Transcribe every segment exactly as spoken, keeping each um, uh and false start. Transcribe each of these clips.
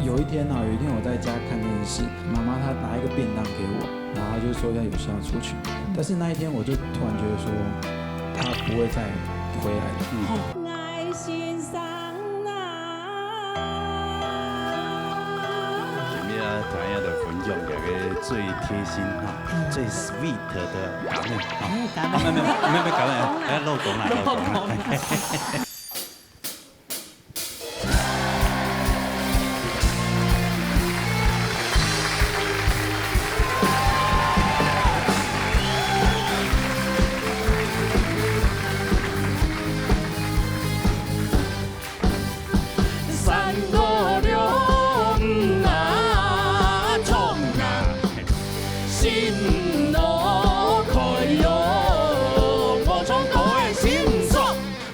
有一天啊，有一天我在家看电视，妈妈她拿一个便当给我，然后她就说要有事要出去，但是那一天我就突然觉得说，她不会再回来了。嗯。今日啊，同大家分享个最贴心哈，最sweet的阿姆哈。啊，没有没有没有没有，阿姆，哎，老公啊，老公啊。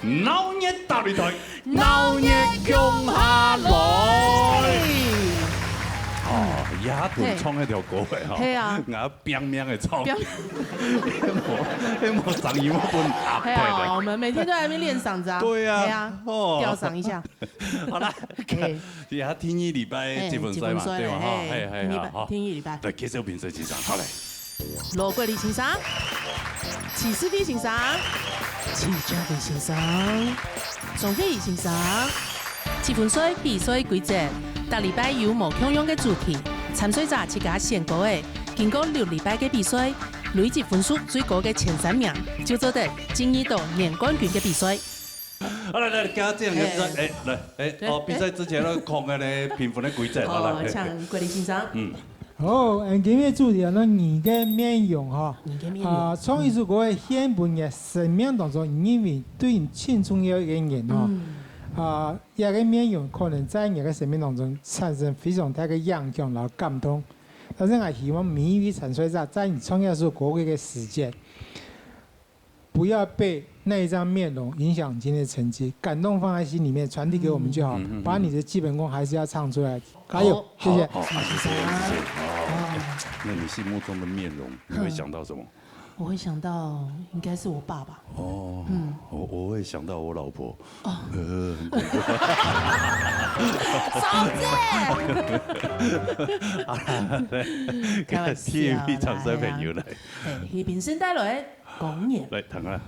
鬧熱搭你台，鬧熱共下來。哦，也同唱該條歌个吼，係啊，𠊎拚命个唱，拚無，無聲音，無分壓迫个。係啊，我們每天都在那邊練嗓子啊。對啊，係啊，哦，吊嗓一下。好啦，也第二禮拜結婚賽嘛，結婚賽，對嘛，哈，係，係，第二禮拜，好，第二禮拜。來，介紹評審先生，好嘞。 羅國立先生、徐家偉先生、鍾慧儀先生。七分賽比賽規則，逐禮拜有無共樣个主題，參賽者自家選歌仔，經過六禮拜个比賽，累積分數最高个前三名，就做得進入到年冠軍个比賽。好，來，來，加這樣，哎，來，哎，哦，比賽之前呢，講个呢，評分个規則，好，來，哦，請國立先生。嗯。 好，嗯，今日主題啊，你个面容吼。你个面容。啊，唱一首歌个獻分你生命當中，你認為對你盡重要一个人吼。嗯。啊，這个面容可能在你个生命當中產生非常大个影響，然後感動。但是𠊎希望每一位參賽者，在你唱這首歌个時間， 不要被那一張面容影響你今天的成績，感動放在心裡面，傳遞給我們就好。嗯，嗯，嗯，嗯。把你的基本功還是要唱出來，加油，好，謝謝。好，好，謝謝，謝謝。哦，那你心目中的面容，你會想到什麼？我會想到應該是我爸爸。哦，嗯。我，我會想到我老婆。哦。呃，很恐怖。嫂子！好啦，來，開玩笑啦，第一位參賽朋友來。來啊。嘿，這邊先帶來。 公演。來，聽啊。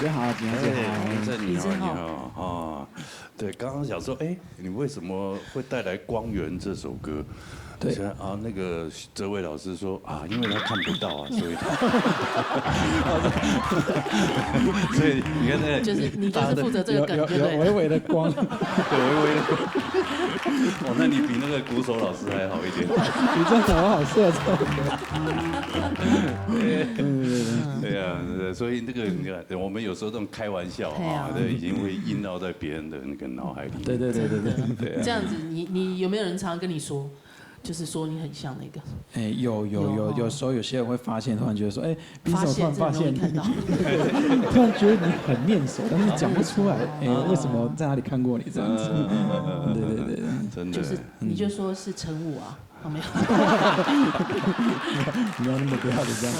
你好，你好，你好。哎，你好，你好，你好。哦，对，刚刚想说，哎，你为什么会带来《光源》这首歌？对。是啊，那个哲伟老师说，啊，因为他看不到啊，所以他，所以你看那个就是你就是负责这个梗，有，有，就对了。有微微的光。对，微微的光。哦，那你比那个鼓手老师还好一点。你这很好笑，这种。对呀，对，所以那个，你看，我们有时候这种开玩笑啊，对啊。对，已经会印到在别人的那个脑海里。对，对，对，对，对。对啊。这样子，你，你有没有人常常跟你说，就是说你很像那个？哎，有，有，有，哦。有时候有些人会发现，突然觉得说，哎，平时我突然发现，发现，很容易看到。突然觉得你很面熟，但是讲不出来，哎，为什么在哪里看过你这样子？嗯，嗯，嗯，嗯，对，对，对，对。真的。就是，你就说是陈武啊，哦，没有。不要那么不要脸这样。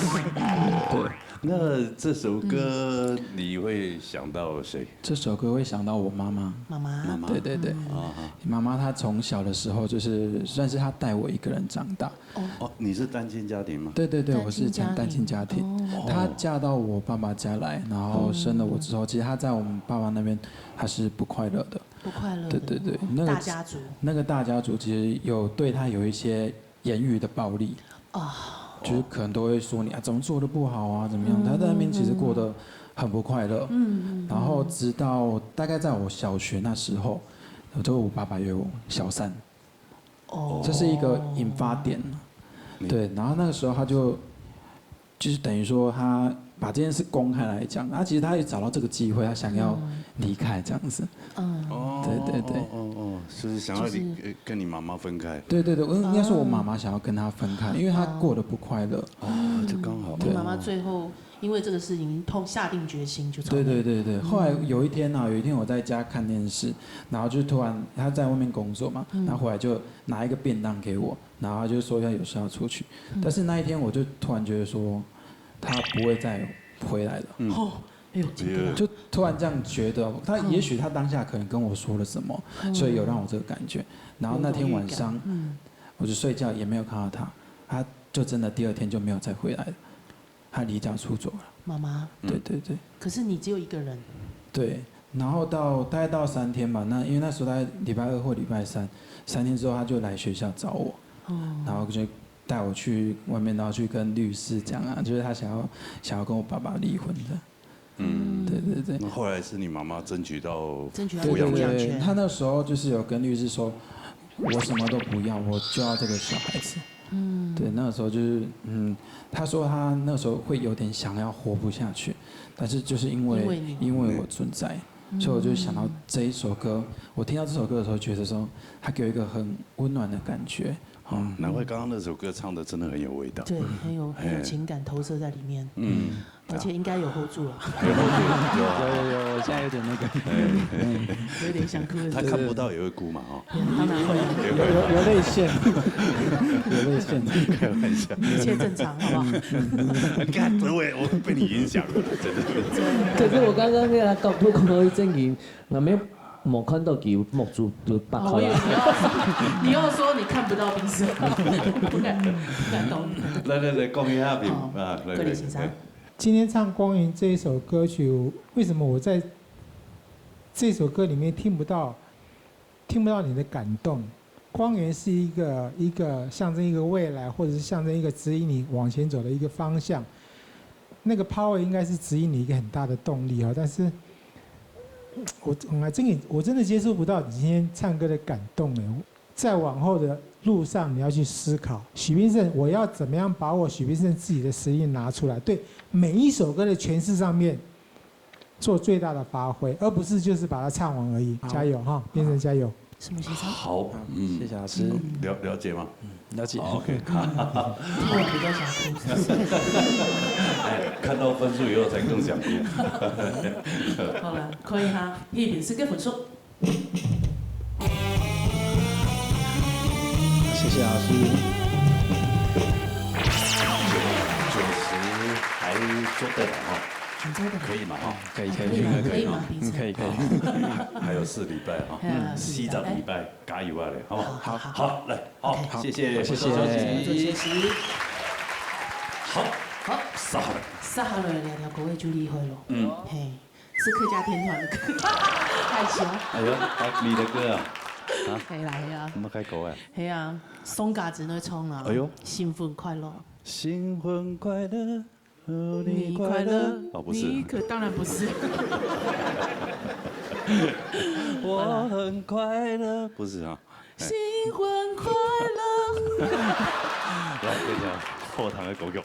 对。那这首歌你会想到谁？这首歌会想到我妈妈。妈妈。妈妈。对，对，对。嗯。啊哈。妈妈她从小的时候就是算是她带我一个人长大。哦。哦，你是单亲家庭吗？对，对，对，我是单，单亲家庭。单亲家庭。哦。她嫁到我爸爸家来，然后生了我之后，其实她在我们爸爸那边她是不快乐的。不快乐的。对，对，对，那个大家族。那个大家族其实有对她有一些言语的暴力。哦。就是可能都会说你啊，怎么做都不好啊，怎么样？嗯，她在那边其实过得很不快乐。嗯，嗯，嗯。然后直到大概在我小学那时候，我就我爸爸有小三。哦。这是一个引发点。对，然后那个时候他就，就是等于说他把这件事公开来讲，他其实他也找到这个机会，他想要离开这样子。嗯。哦，对，对，对。哦，哦，哦，是想要你，就是呃，跟你妈妈分开。对，对，对，我应该说我妈妈想要跟他分开，因为他过得不快乐。哦，这刚好。你妈妈最后因为这个事情痛，下定决心就走了。对，对，对，对。后来有一天呢，有一天我在家看电视，然后就突然他在外面工作嘛，然后回来就拿一个便当给我，然后他就说要有事要出去。但是那一天我就突然觉得说，他不会再回来了。哦，哎呦，真的啊。就突然这样觉得，他也许他当下可能跟我说了什么，所以有让我这个感觉。然后那天晚上，有种预感。嗯。我就睡觉也没有看到他，他就真的第二天就没有再回来了，他离家出走了。妈妈。对，对，对。可是你只有一个人。对，然后到，大概到三天吧，那因为那时候大概礼拜二或礼拜三，三天之后他就来学校找我，哦。然后就带我去外面，然后去跟律师讲啊，就是他想要，想要跟我爸爸离婚的。嗯。对，对，对。那后来是你妈妈争取到，争取到抚养权。对，对，对，他那时候就是有跟律师说，我什么都不要，我就要这个小孩子。嗯。对，那个时候就是，嗯，他说他那时候会有点想要活不下去，但是就是因为，因为你。因为我存在，所以我就想到这一首歌。我听到这首歌的时候，觉得说他给我一个很温暖的感觉。哦，难怪刚刚那首歌唱得真的很有味道。对，很有，很有情感投射在里面。嗯。而且应该有hold住了。有hold住，有啊。有，有，有，我现在有点那个。有点想哭了。他看不到也会哭嘛，哦。对，当然会。有，有，有泪腺，有泪腺。开玩笑。一切正常，好不好？你看，我也，我被你影响了，真的。可是我刚刚那个角度可能会正经，那没有，没看到佢目珠都擘開了。哦，我以为你要说，你要说你看不到彼此，不敢，不敢动。来，来，来，讲一下，好，啊，来，来，各位先生。来。 今天唱《光源》这一首歌曲，为什么我在这首歌里面听不到，听不到你的感动？光源是一个，一个象征一个未来，或者是象征一个指引你往前走的一个方向。那个 power 应该是指引你一个很大的动力哦。但是我，我真的，我真的接触不到你今天唱歌的感动哎。再往后的路上，你要去思考，许必胜，我要怎么样把我许必胜自己的实力拿出来，对每一首歌的诠释上面做最大的发挥，而不是就是把它唱完而已。好。加油哈，必胜加油！什么先生？好，嗯，谢谢老师。了，了解吗？嗯，了解。好，OK。听完比较想哭，是不是？哎，看到分数以后才更想哭。好了，可以哈，批评是个分数。 谢谢老师。九，九十还做得了哈，可以吗哈？可以，可以，可以，可以吗？可以，可以。还有四礼拜哈，嗯，四礼拜。四礼拜，加油啊嘞，好不好？好，好，好，来，好，OK。谢谢，谢谢，谢谢。好，好，接下来。接下来两条歌曲就厉害了。嗯。嘿。是客家天团的歌，害羞。哎呦，啊，你的歌啊？啊，可以啦，可以啦。我们开口哎。嘿啊，宋佳真会唱啊。哎呦，新婚快乐。新婚快乐，祝你快乐。你快乐。哦，不是。你可，当然不是。我很快乐，不是啊。 新婚快乐！来，听一下后堂的歌曲。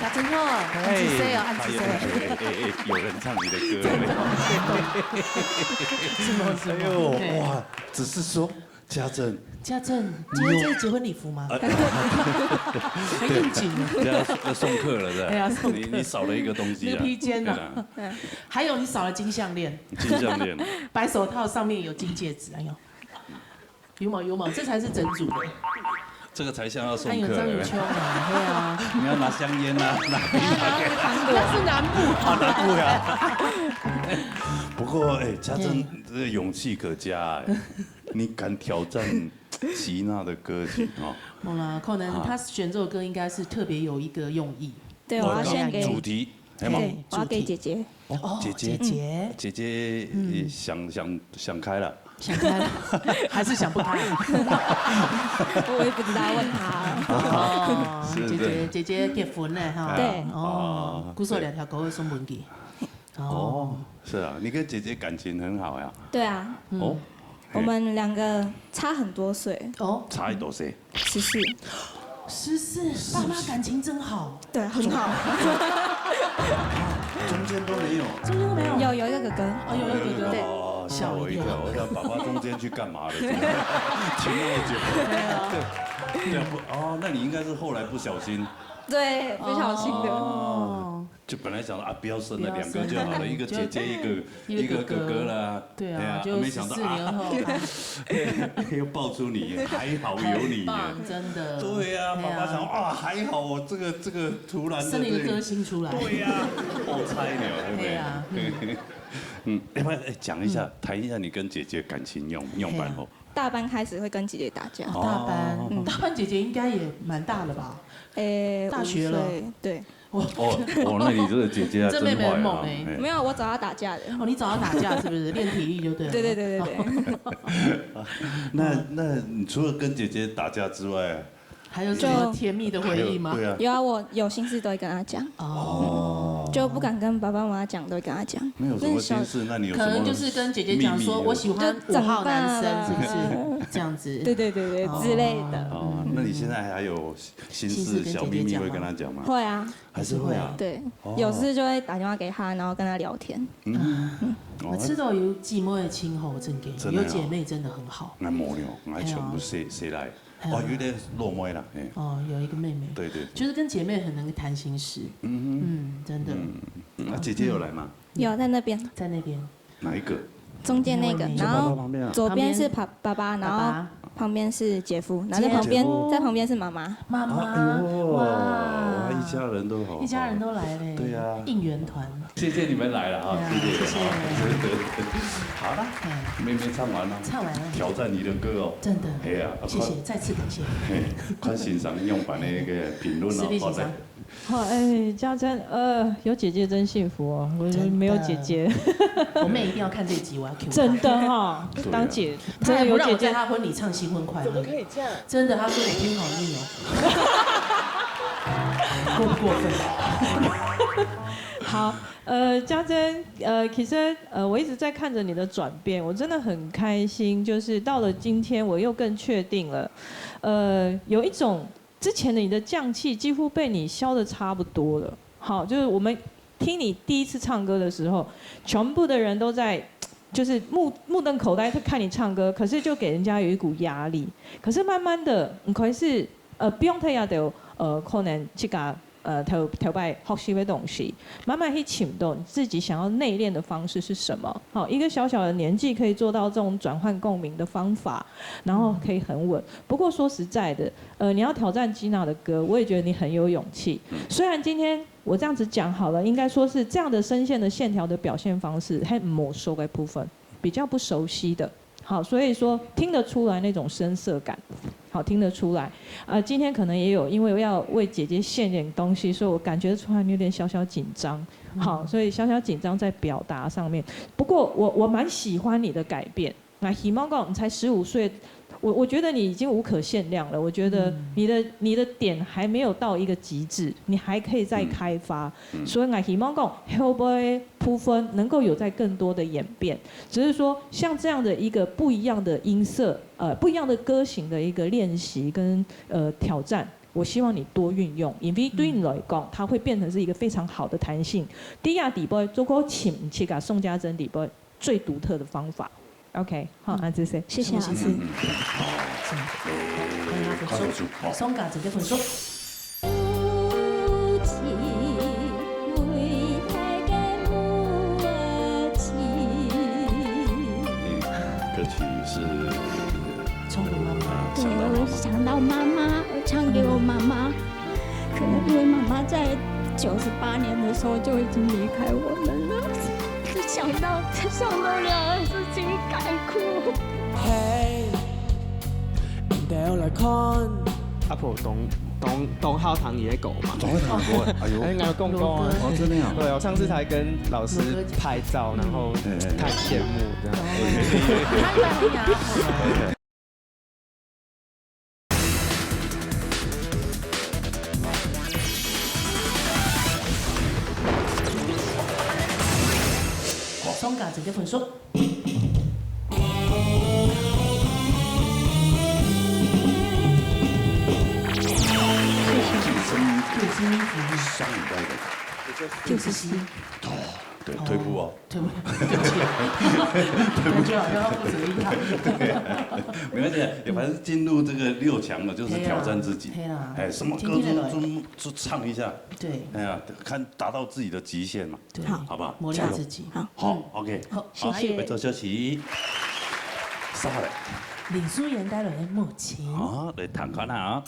嘉诚哦，恁仔細哦，恁仔細。哎，哎，哎，有人唱你的歌。是吗？是吗？哎呦，对。哇，只是说，家政，家政，你有今天这是结婚礼服吗？啊，很应景啊。要，要送客了，是吧？哎呀，送客。你，你少了一个东西啊。那披肩啊。对啊。还有你少了金项链。金项链。白手套上面有金戒指，哎呦。 有吗？有吗？这才是整组的。这个才像要送客的。哎呦，张雨秋啊，对啊。你要拿香烟啊，拿那是南部。啊，南部呀。不过，哎，家政，哎。这个勇气可嘉哎，你敢挑战齐娜的歌曲哦。没啦，可能他选这首歌应该是特别有一个用意。对，我要献给，主题，哎嘛。对，我要给姐姐。 哦，哦，姐姐。姐姐。姐姐，嗯。想，想，想开了。想开了，还是想不开？我也不知道，问她。哦，是，姐姐，是。姐姐结婚了哈。对。哦，哦，故所两条狗会送分你。哦。哦，是啊，你跟姐姐感情很好呀。对啊。哦，嗯。我们两个差很多岁。哦。差几多岁？ 十四。十四，爸妈感情真好。对，很好。中间都没有。中间都没有。有，有一个哥哥。哦，有一个哥哥。对。哦，吓我一跳，我想爸爸中间去干嘛了？怎么停那么久？对啊。对，对啊，不，哦，那你应该是后来不小心。对，不小心的。哦。就本来想说啊，不要生了，不要生，两个就好了，一个姐姐，一个，一个哥哥啦。对啊，哎呀，就没想到啊，十四年后。又爆出你，还好有你。很棒，真的。对啊，哎呀。爸爸想啊，还好我这个，这个突然的生了一个个性出来。对啊，好菜鸟，对不对？对啊，嗯。嗯，要不要，哎，讲一下，嗯。谈一下你跟姐姐感情样，样般吼？哎呀。大班开始会跟姐姐打架。哦，大班，哦。嗯。大班姐姐应该也蛮大了吧？诶，大学了。五岁，对。 哦，哦，那你这个姐姐还真坏啊，这妹妹很猛欸。哎。没有，我找她打架的。哦，你找她打架是不是？练体力就对了。对，对，对，对，对。那，那你除了跟姐姐打架之外，还有什么甜蜜的回忆吗？还有，对啊。有啊，我有心事都会跟她讲。哦。就不敢跟爸爸妈妈讲，都会跟她讲。没有什么心事，那小，那你有什么可能就是跟姐姐讲说，秘密？我喜欢五号男生，是不是？就长大了。这样子。对，对，对，对，哦。之类的。哦，那你现在还有心事、心事跟姐姐讲吗？小秘密会跟她讲吗？会啊。 还是会啊？对，哦。有事就会打电话给她，然后跟她聊天。嗯。哦，我知道有姊妹的親好真个，真的哦。有姐妹真的很好。𠊎無了，𠊎全部細，哎呀。細倈。哎呀。哦，有點老妹啦，哎。哦，有一個妹妹。對，對，對。就是跟姐妹很能談心事。嗯哼。嗯，真的。嗯，那姐姐有來嗎？有，在那邊。在那邊。 哪一個？中间那个，那位妹妹。然后左边是爸，爸爸，然后旁边是姐夫，然后在旁边，姐夫。在旁边是妈妈。妈妈，哎呦，哇。哇，一家人都好。一家人都来嘞，对啊。应援团。谢谢你们来了哈，对啊，谢谢。谢谢。好了，嗯。妹妹唱完了，唱完了。挑战你的歌哦。真的，哎呀，谢谢，再次感谢。嘿，看欣赏用版的一个评论哦，私底欣赏。好，来。 好，哎，家珍，呃，有姐姐真幸福哦，我没有姐姐。真的。我妹一定要看这一集，我要 cue 她。真的哈，对啊。当姐，她还不让我在她婚礼唱新婚快乐。怎么可以这样？真的，她说我听好腻哦。过不过分？好，呃，家珍，呃，其实，呃，我一直在看着你的转变，我真的很开心，就是到了今天，我又更确定了，呃，有一种 之前的你的匠气几乎被你削得差不多了。好，就是我们听你第一次唱歌的时候，全部的人都在，就是目，目瞪口呆在看你唱歌，可是就给人家有一股压力。可是慢慢的，你开始，呃，不用太压的，呃，可能去给，呃，头，头擺学习的东西，慢慢去寻到你自己想要内练的方式是什么。好，一个小小的年纪可以做到这种转换共鸣的方法，然后可以很稳。不过说实在的， 呃，你要挑战Gina的歌，我也觉得你很有勇气。嗯。虽然今天我这样子讲好了，应该说是这样的声线的线条的表现方式，很摸索的部分，比较不熟悉的。好，所以说听得出来那种生涩感，好，听得出来。呃，今天可能也有，因为要为姐姐献点东西，所以我感觉出来你有点小小紧张。嗯。好，所以小小紧张在表达上面。不过我，我蛮喜欢你的改变。 那希望讲，你才十五岁，我，我觉得你已经无可限量了。我觉得你的，嗯。你的点还没有到一个极致，你还可以再开发。嗯。嗯。所以我希望讲，后背部分能够有在更多的演变。只是说，像这样的一个不一样的音色，呃，不一样的歌型的一个练习跟，呃，挑战，我希望你多运用，因为对你来讲，嗯。它会变成是一个非常好的弹性。第二底背，做个琴，去给宋家珍底背 最独特的方法。OK，好，嗯。啊，这些。谢谢老师。嗯，嗯，嗯。好。嗯。哎，看不出，哦。送给这个分数。嗯，歌曲是，唱给妈妈。啊，对，想到妈妈。我想到妈妈，我唱给我妈妈。嗯。可能因为妈妈在九十八年的时候就已经离开我们了。 想到，想到两个字情感哭。嘿，你带我来看。阿婆當，當，當好聽你个歌嘛。當好聽歌，哎呦。哎，𠊎有講過啊。哦，真的啊。對，我上次才跟老師拍照，然後他很羨慕這樣。他一般很雅好。 送给这个分数。谢谢。上礼拜的。九十七。哦。对，退步哦。退步，对不起，感觉好像要负责一样。没关系，也反正进入这个六强了，就是挑战自己。对啊，对啊。哎，什么歌都，今天的来，都，都唱一下。对。哎呀，看达到自己的极限嘛。对。好。好不好？磨练自己。加油。好。好，嗯。OK。好，好，谢谢。来，做休息。上来。林淑妍带来的《母亲》。好，来听看啊。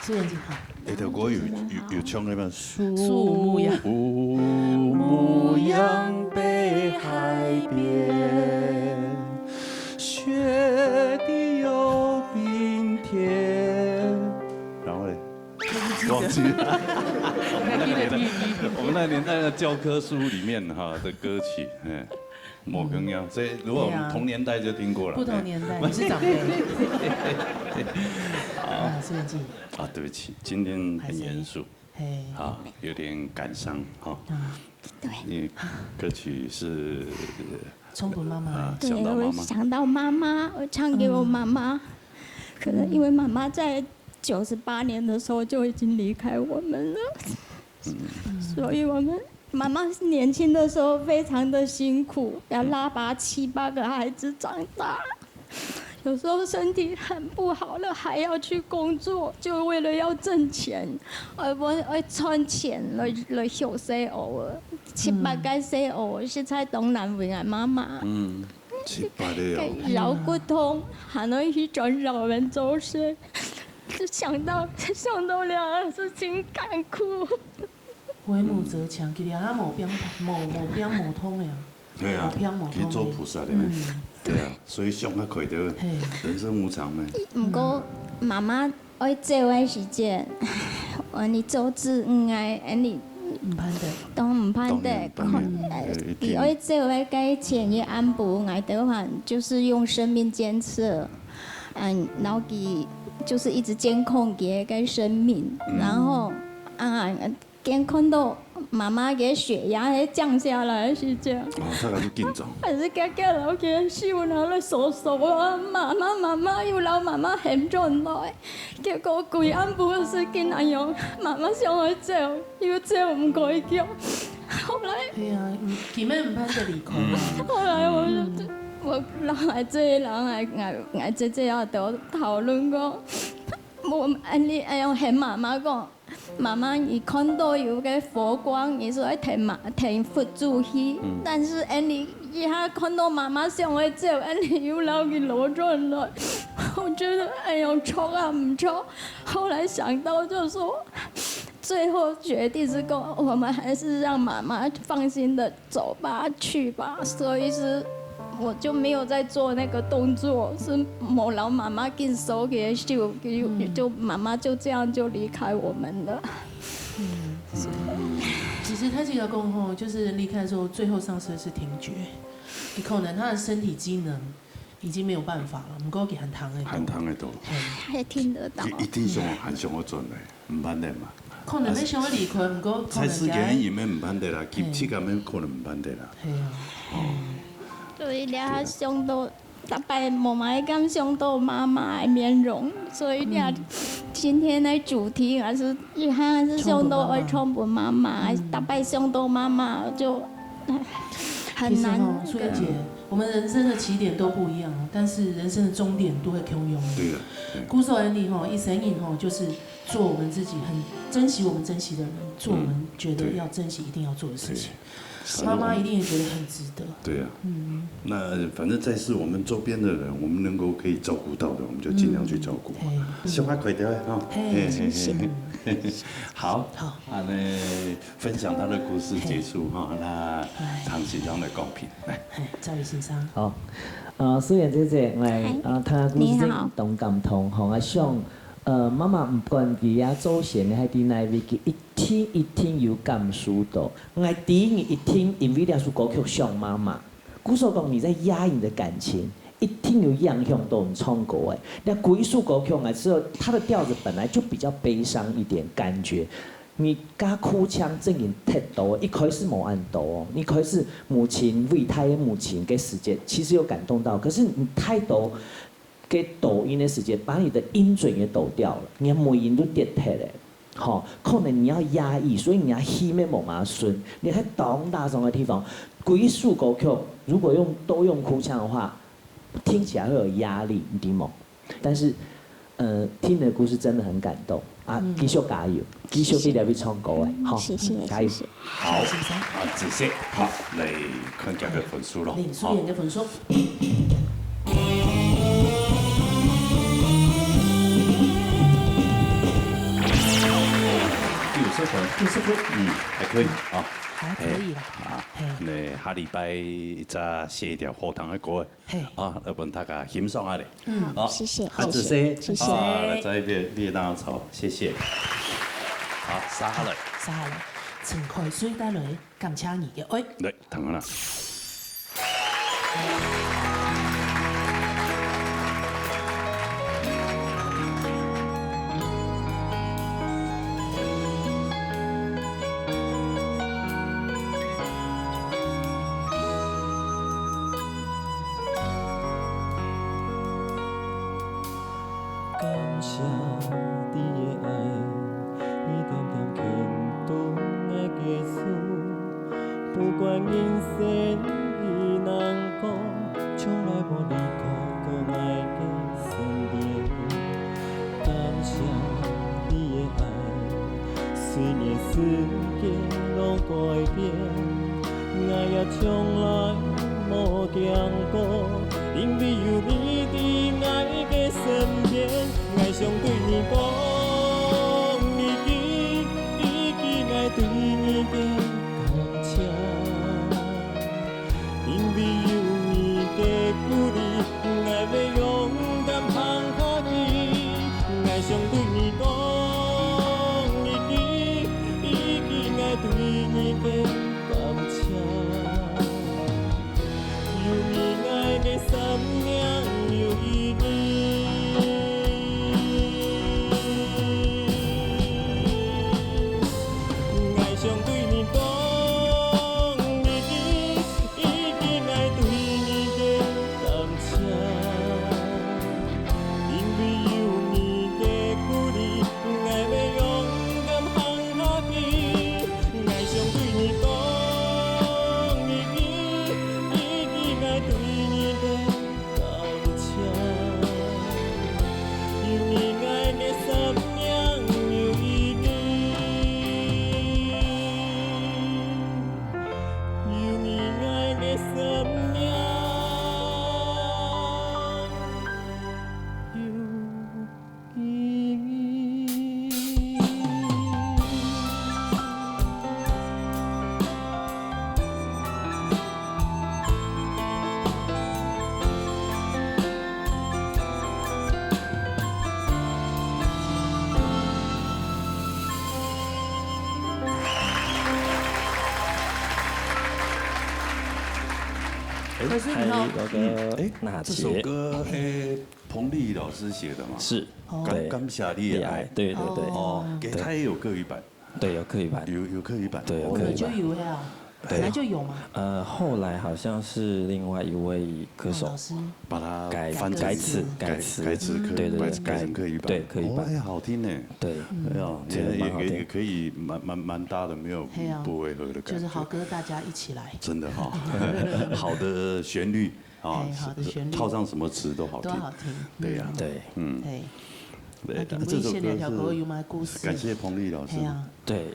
苏远姐好。哎，这歌有，有，有唱那个树，树木呀。树木样北海边，雪地又冰天。然后嘞？忘记了。我们那个年代，我们那个年代的教科书里面哈的歌曲，哎。 某跟样，所以如果我们同年代就听过了。对啊。不同年代，你是长辈。啊，苏远姐。啊，对不起，今天很严肃，嘿。啊，有点感伤哈。啊。对。因为歌曲是，唱给妈妈。啊，对，想到妈妈。我想到妈妈，我唱给我妈妈。嗯。可能因为妈妈在九十八年的时候就已经离开我们了。 所以我们妈妈年轻的时候非常的辛苦，要拉拔七八个孩子长大。有时候身体很不好了，还要去工作，就为了要挣钱，呃，我，呃，賺錢來，來養細人。七八个細人，實在當難為𠊎媽媽。嗯，七八个哦。腰骨痛，還愛去轉老人周歲，就想到，想到了，是真艱苦。 為母則強，其實也無變，無，無變無通了。對啊，無變無通了。去做菩薩的。嗯。對啊，所以上較快的，嘿。人生無常嘛。毋過媽媽愛走的時節，呃，你做子女个，呃，你毋盼得。當毋盼得，當然，當然，呃，一定。佢愛走个該前一暗晡，𠊎兜還就是用生命監測，嗯，然後佢就是一直監控佢个生命，嗯。然後啊，見看到媽媽个血壓會降下來个時節，哦，大家就緊張。還是遽遽摎佢个手拿來掃掃啊，媽媽，媽媽，又摎媽媽喊轉來。結果歸暗晡个事情恁樣，媽媽想愛走，又走毋過去。後來，哎呀，嗯，佢們毋盼得離開啊。後來我就，嗯。我摎𠊎姊、摎𠊎、𠊎、𠊎姊姊啊，都討論過，我，恁樣，恁樣喊媽媽講，媽媽，你看到有個佛光，你說愛跈媽、跈佛祖去，嗯。但是恁樣一下看到媽媽想愛走，恁樣又摎佢摎轉來，我覺得哎喲，著啊毋著。後來想到就說，最後決定是講，我們還是讓媽媽放心的走吧，去吧。所以是我就沒有再做那個動作，是無摎媽媽緊收佢个手，就、嗯。就媽媽就這樣就離開我們了。嗯，其實他這個講吼，就是離開的時候，最後喪失的是聽覺，你可能他的身體機能已經沒有辦法了，毋過佢還聽得到。還聽得到。嘿。還聽得到。一、一定想還想要轉來，毋盼得嘛。可能你想要離開，毋過可能蔡司佢也毋盼得啦，佢、嘿。佢根本可能毋盼得啦。嘿啊。哦。所以你還想到，逐擺慢慢會感想到媽媽的面容，所以你啊，嗯。今天的主題還是，還是想到愛唱分媽媽，唱分媽媽。嗯。逐擺想到媽媽就很難。其實哦，素燕姐，我們人生的起點都不一樣哦，但是人生的終點都會共樣的。對啊，對。故所恁樣吼，一生人吼，就是做我們自己很珍惜我們珍惜的人，做我們覺得要珍惜、嗯，對。一定要做的事情。對。媽媽一定也覺得很值得。對啊。嗯。那反正在世我們周邊的人，我們能夠可以照顧到的，我們就盡量去照顧嘛。嗯，對。小花快點啊，嘿，嘿，嘿，謝謝。嘿。好，好。啊，那分享她的故事結束哈，那唐先生來講評，來。嘿，趙宇先生。好，呃，素燕姐姐，來，嗨。呃，聽故事你好。真當感動吼，𠊎想，呃，媽媽毋管佢啊祖先還在哪位，佢一定一定有感受到。𠊎知你一定因為這首歌曲想媽媽，故所講你在壓抑你的感情，一定有影響到你唱歌誒。那歸首歌曲，𠊎知道它的調子本來就比較悲傷一點，感覺。你加哭腔正經忒多，一開始無恁多哦，一開始母親，偉大的母親个時節，其實有感動到，可是你太多个抖音的時節，把你的音準也抖掉了，你的尾音都跌忒了。吼，可能你要壓抑，所以你的氣也無麼順，你在當大聲的地方，歸首歌曲如果用，都用哭腔的話，聽起來會有壓力，你知無？ 但是，呃，聽你的故事真的很感動啊，嗯。繼續加油，繼續去那邊唱歌誒，嗯，好，謝謝，加油。謝謝。好，謝謝。啊，仔細，好，來看這個分數咯。林素燕个分數。好。九十分。九十分。嗯，還可以啊。還可以啦。哎，啊，嘿。那下禮拜再寫一條好聽个歌。 嘿。啊，來分大家欣賞下咧。嗯。好，謝謝，啊，謝謝，仔細，謝謝。啊，來，再一遍，你也當好，謝謝。好，續下來。續下來，陳凱瑞帶來《感謝你的愛》。來，聽下啦。 感謝你的愛，你恬恬牽動𠊎个手，不管人生已難過，從來無離開過𠊎个身邊。感謝你的愛，雖然時間攏改變， 𠊎也從來無驚過，因為有你在𠊎个身邊。𠊎想對你講一句，一句𠊎對你个感謝。因為有你个鼓勵，𠊎會勇敢行下去。𠊎想對你講一句，一句𠊎對你个 感謝，有你，𠊎个生命有意義。想對你講一句，一句愛對你的感謝。因為有你的鼓勵，𠊎會勇敢行下去。𠊎想對你講一句，一句愛對你的 感謝，有你愛个生命有意義，有你愛个生命有意义。 可是你看，嗨，我的哎，娜这首姐歌哎，彭丽老师写的嘛，是感对感谢你的爱恋爱，对对对哦，给他也有客语版，对，有客语版，有有客语版，对有哦本来客语版就有呀，本来就有嘛。呃，后来好像是另外一位歌手哦老师，把它改翻成改词改改词改词客对对对改改成客语版，对客语版哦，哎，好听呢。对，哎呦，觉得蛮好听也也也可以蛮蛮蛮搭的，没有嘿啊不违和的感觉。就是好歌，大家一起来。真的哈，好的旋律啊哎，好的旋律套上什么词都好听。多好听。对呀，对，嗯，哎，对那给我们现在条歌有吗？故事。感谢彭丽老师。哎呀，对，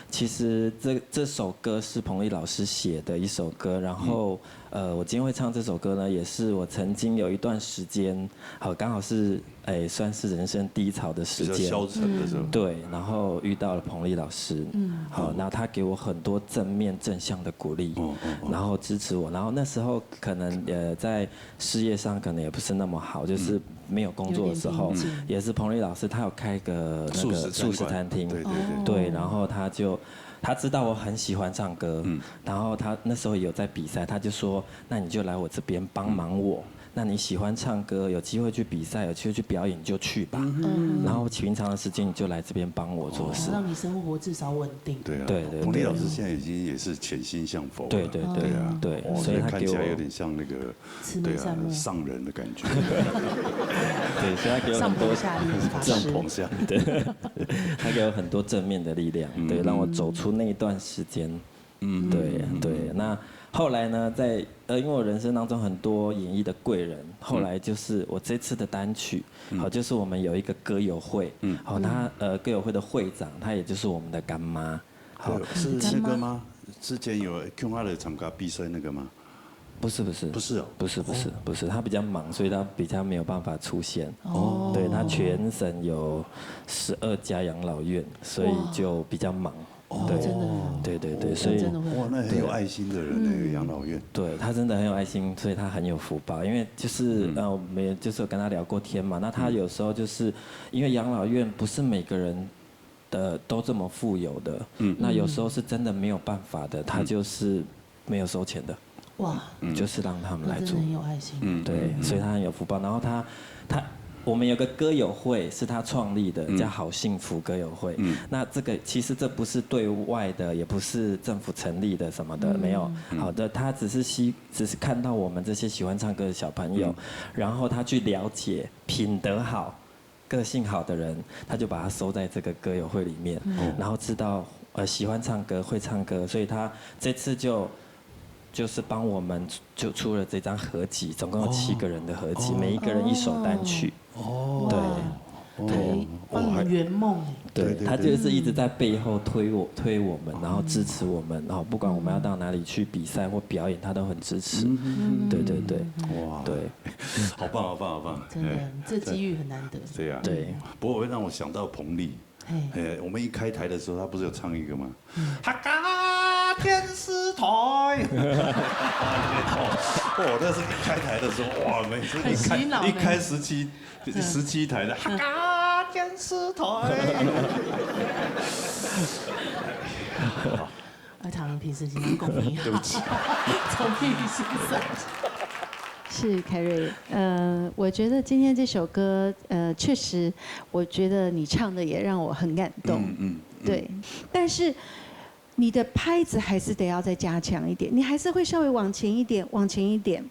其实这这首歌是彭丽老师写的一首歌，然后呃，我今天会唱这首歌呢，也是我曾经有一段时间，好，刚好是诶，算是人生低潮的时间，比较消沉的时候，对，然后遇到了彭丽老师，嗯，好，那他给我很多正面正向的鼓励，哦哦哦然后支持我，然后那时候可能呃在事业上可能也不是那么好，就是没有工作的时候有点瓶颈，也是彭丽老师，他有开个那个素食餐馆素食餐厅，对对对，对，然后他就他知道我很喜欢唱歌，然后他那时候有在比赛，他就说，那你就来我这边帮忙我。那你喜欢唱歌，有机会去比赛，有机会去表演，你就去吧。然后平常的时间你就来这边帮我做事。让你生活至少稳定。对啊，对对彭丽对老师现在已经也是潜心向佛了。对对对对啊，对，哇所以他给我看起来有点像那个慈眉善目对啊，上人的感觉。对，所以他给我上很多佛下力法师上。捧香，对，他给我很多正面的力量，对，让我走出那一段时间。嗯，对对。那后来呢，在呃，因为我人生当中很多演艺的贵人，后来就是我这次的单曲，好，就是我们有一个歌友会，好，他呃歌友会的会长，他也就是我们的干妈，好，对，是那个吗？之前有 Q 哈的参加比赛那个吗？不是不是不是哦不是不是不是，他比较忙，所以他比较没有办法出现。哦，对他全省有十二家养老院，所以就比较忙。对，真的哦对对对，所以真的会哇，那很有爱心的人呢，养老院。对他真的很有爱心，所以他很有福报。因为就是、呃，我们也就是有跟他聊过天嘛，那他有时候就是因为养老院不是每个人的都这么富有的，嗯，那有时候是真的没有办法的，他就是没有收钱的，哇，就是让他们来做那真的。很有爱心。嗯，对，所以他很有福报。然后他他我们有个歌友会是他创立的，叫好幸福歌友会。那这个其实这不是对外的，也不是政府成立的什么的，没有。好的，他只是希只是看到我们这些喜欢唱歌的小朋友，然后他去了解品德好、个性好的人，他就把他收在这个歌友会里面，然后知道呃喜欢唱歌、会唱歌，所以他这次就就是帮我们就出了这张合集，总共有七个人的合集，每一个人一首单曲。哦，对，对，帮你们圆梦哎。对，对对他就是一直在背后推我、推我们，然后支持我们，然后不管我们要到哪里去比赛或表演，他都很支持。对对对哇，对，好棒好棒好棒，真的哎，这机遇很难得。对呀，对。不过我让我想到彭丽，嘿，哎，我们一开台的时候，他不是有唱一个吗？客家电视台，哦，那是一开台的时候，哇，每次一开很洗脑呢一开十七十七台的客家电视台，我常平时经常共鸣。对不起，从平时经常。是凯瑞，呃，我觉得今天这首歌，呃，确实，我觉得你唱的也让我很感动。嗯嗯，对，但是你的拍子还是得要再加强一点，你还是会稍微往前一点，往前一点。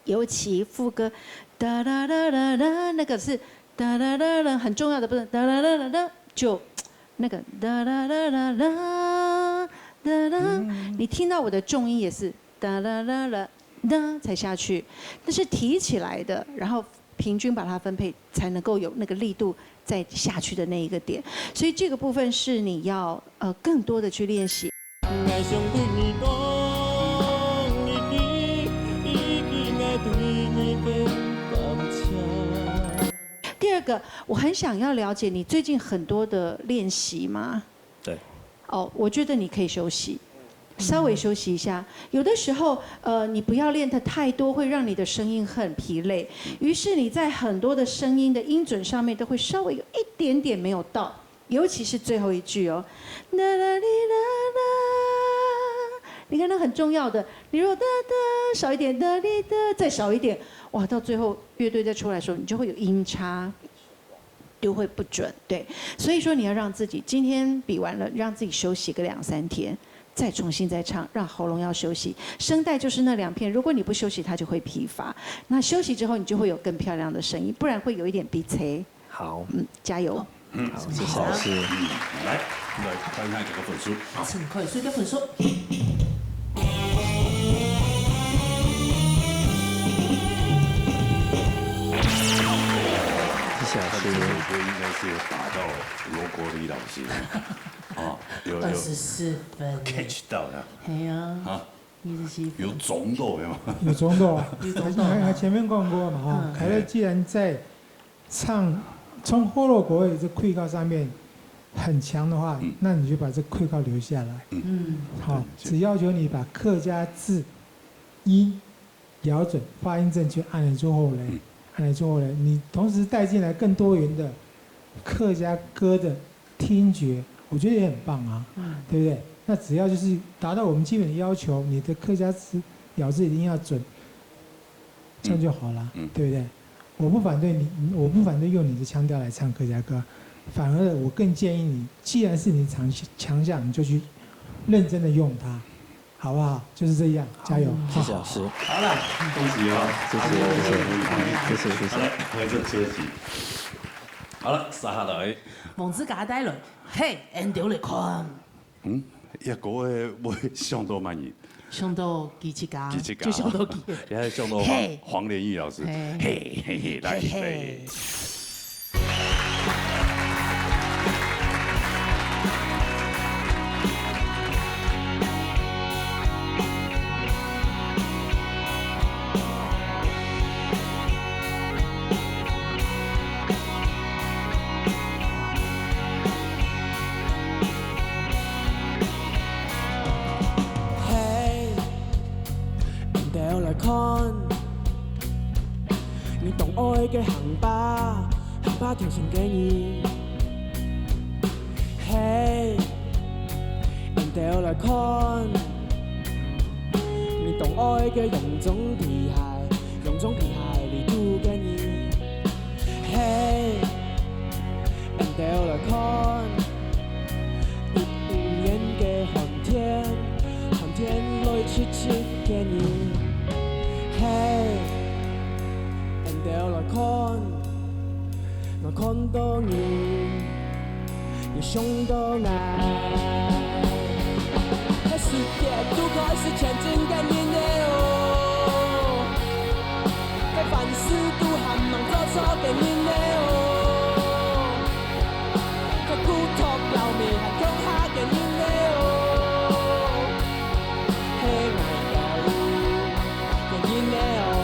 尤其副歌，哒啦啦啦啦，那个是哒啦啦啦，很重要的，不是哒啦啦啦啦，就那个哒啦啦啦啦哒啦。你听到我的重音也是哒啦啦啦哒才下去，但是提起来的，然后平均把它分配，才能够有那个力度再下去的那一个点。所以这个部分是你要呃更多的去练习。 第二个，我很想要了解你最近很多的练习吗？对。哦，我觉得你可以休息，稍微休息一下。有的时候，呃，你不要练得太多，会让你的声音很疲累。于是你在很多的声音的音准上面都会稍微有一点点没有到，尤其是最后一句哦，啦啦哩啦啦，你看那很重要的，你如果哒哒少一点，哒哩哒再少一点，哇，到最后乐队再出来的时候，你就会有音差。 就会不准，对。所以说你要让自己今天比完了，让自己休息个两三天，再重新再唱，让喉咙要休息。声带就是那两片，如果你不休息，它就会疲乏。那休息之后，你就会有更漂亮的声音，不然会有一点鼻塞。好，嗯，加油。好，谢谢老师。来，来看看几个分数。请看，所以个分数。谢谢老师。这个应该是有打到罗国立老师，哦，有有二十四分。 catch 到的，哎呀，啊，二十四分。有中到的吗？有中到啊，有中到啊还还前面讲过嘛哈嗯，凯乐既然在唱从喉咙口的这气口上面很强的话，那你就把这气口留下来。嗯，好，只要求你把客家字音咬准，发音正确，按理之后嘞，按理之后嘞，你同时带进来更多元的客家歌的听觉，我觉得也很棒啊，对不对？那只要就是达到我们基本的要求，你的客家字咬字一定要准，这样就好了，对不对？我不反对你，我不反对用你的腔调来唱客家歌，反而我更建议你，既然是你强强项，你就去认真的用它，好不好？就是这样，加油！谢谢老师。好了，恭喜哦！谢谢谢谢谢谢谢谢。好了，回这车企。好了，接下来，王子甲带来，嘿，俺丢来看，嗯，一个个会想到乜人？想到佢自家，佢自家就想到佢。也还想到嘿黄黄连玉老师，嘿嘿嘿嘿，来嘿嘿来。嘿，俺兜來看，你當愛个行吧，行吧條線个你。嘿，俺兜來看，你當愛个洋裝皮鞋，洋裝皮鞋裡肚个你。嘿。 俺兜來看，一五年个寒天，寒天來淰淰个你。嘿，俺兜來看，𠊎看到你，又想到𠊎。該世界都開始前進个人了哦。 該凡事都還吂做錯个人了哦，該骨頭老味還共下个人了哦，係𠊎兜个人了哦。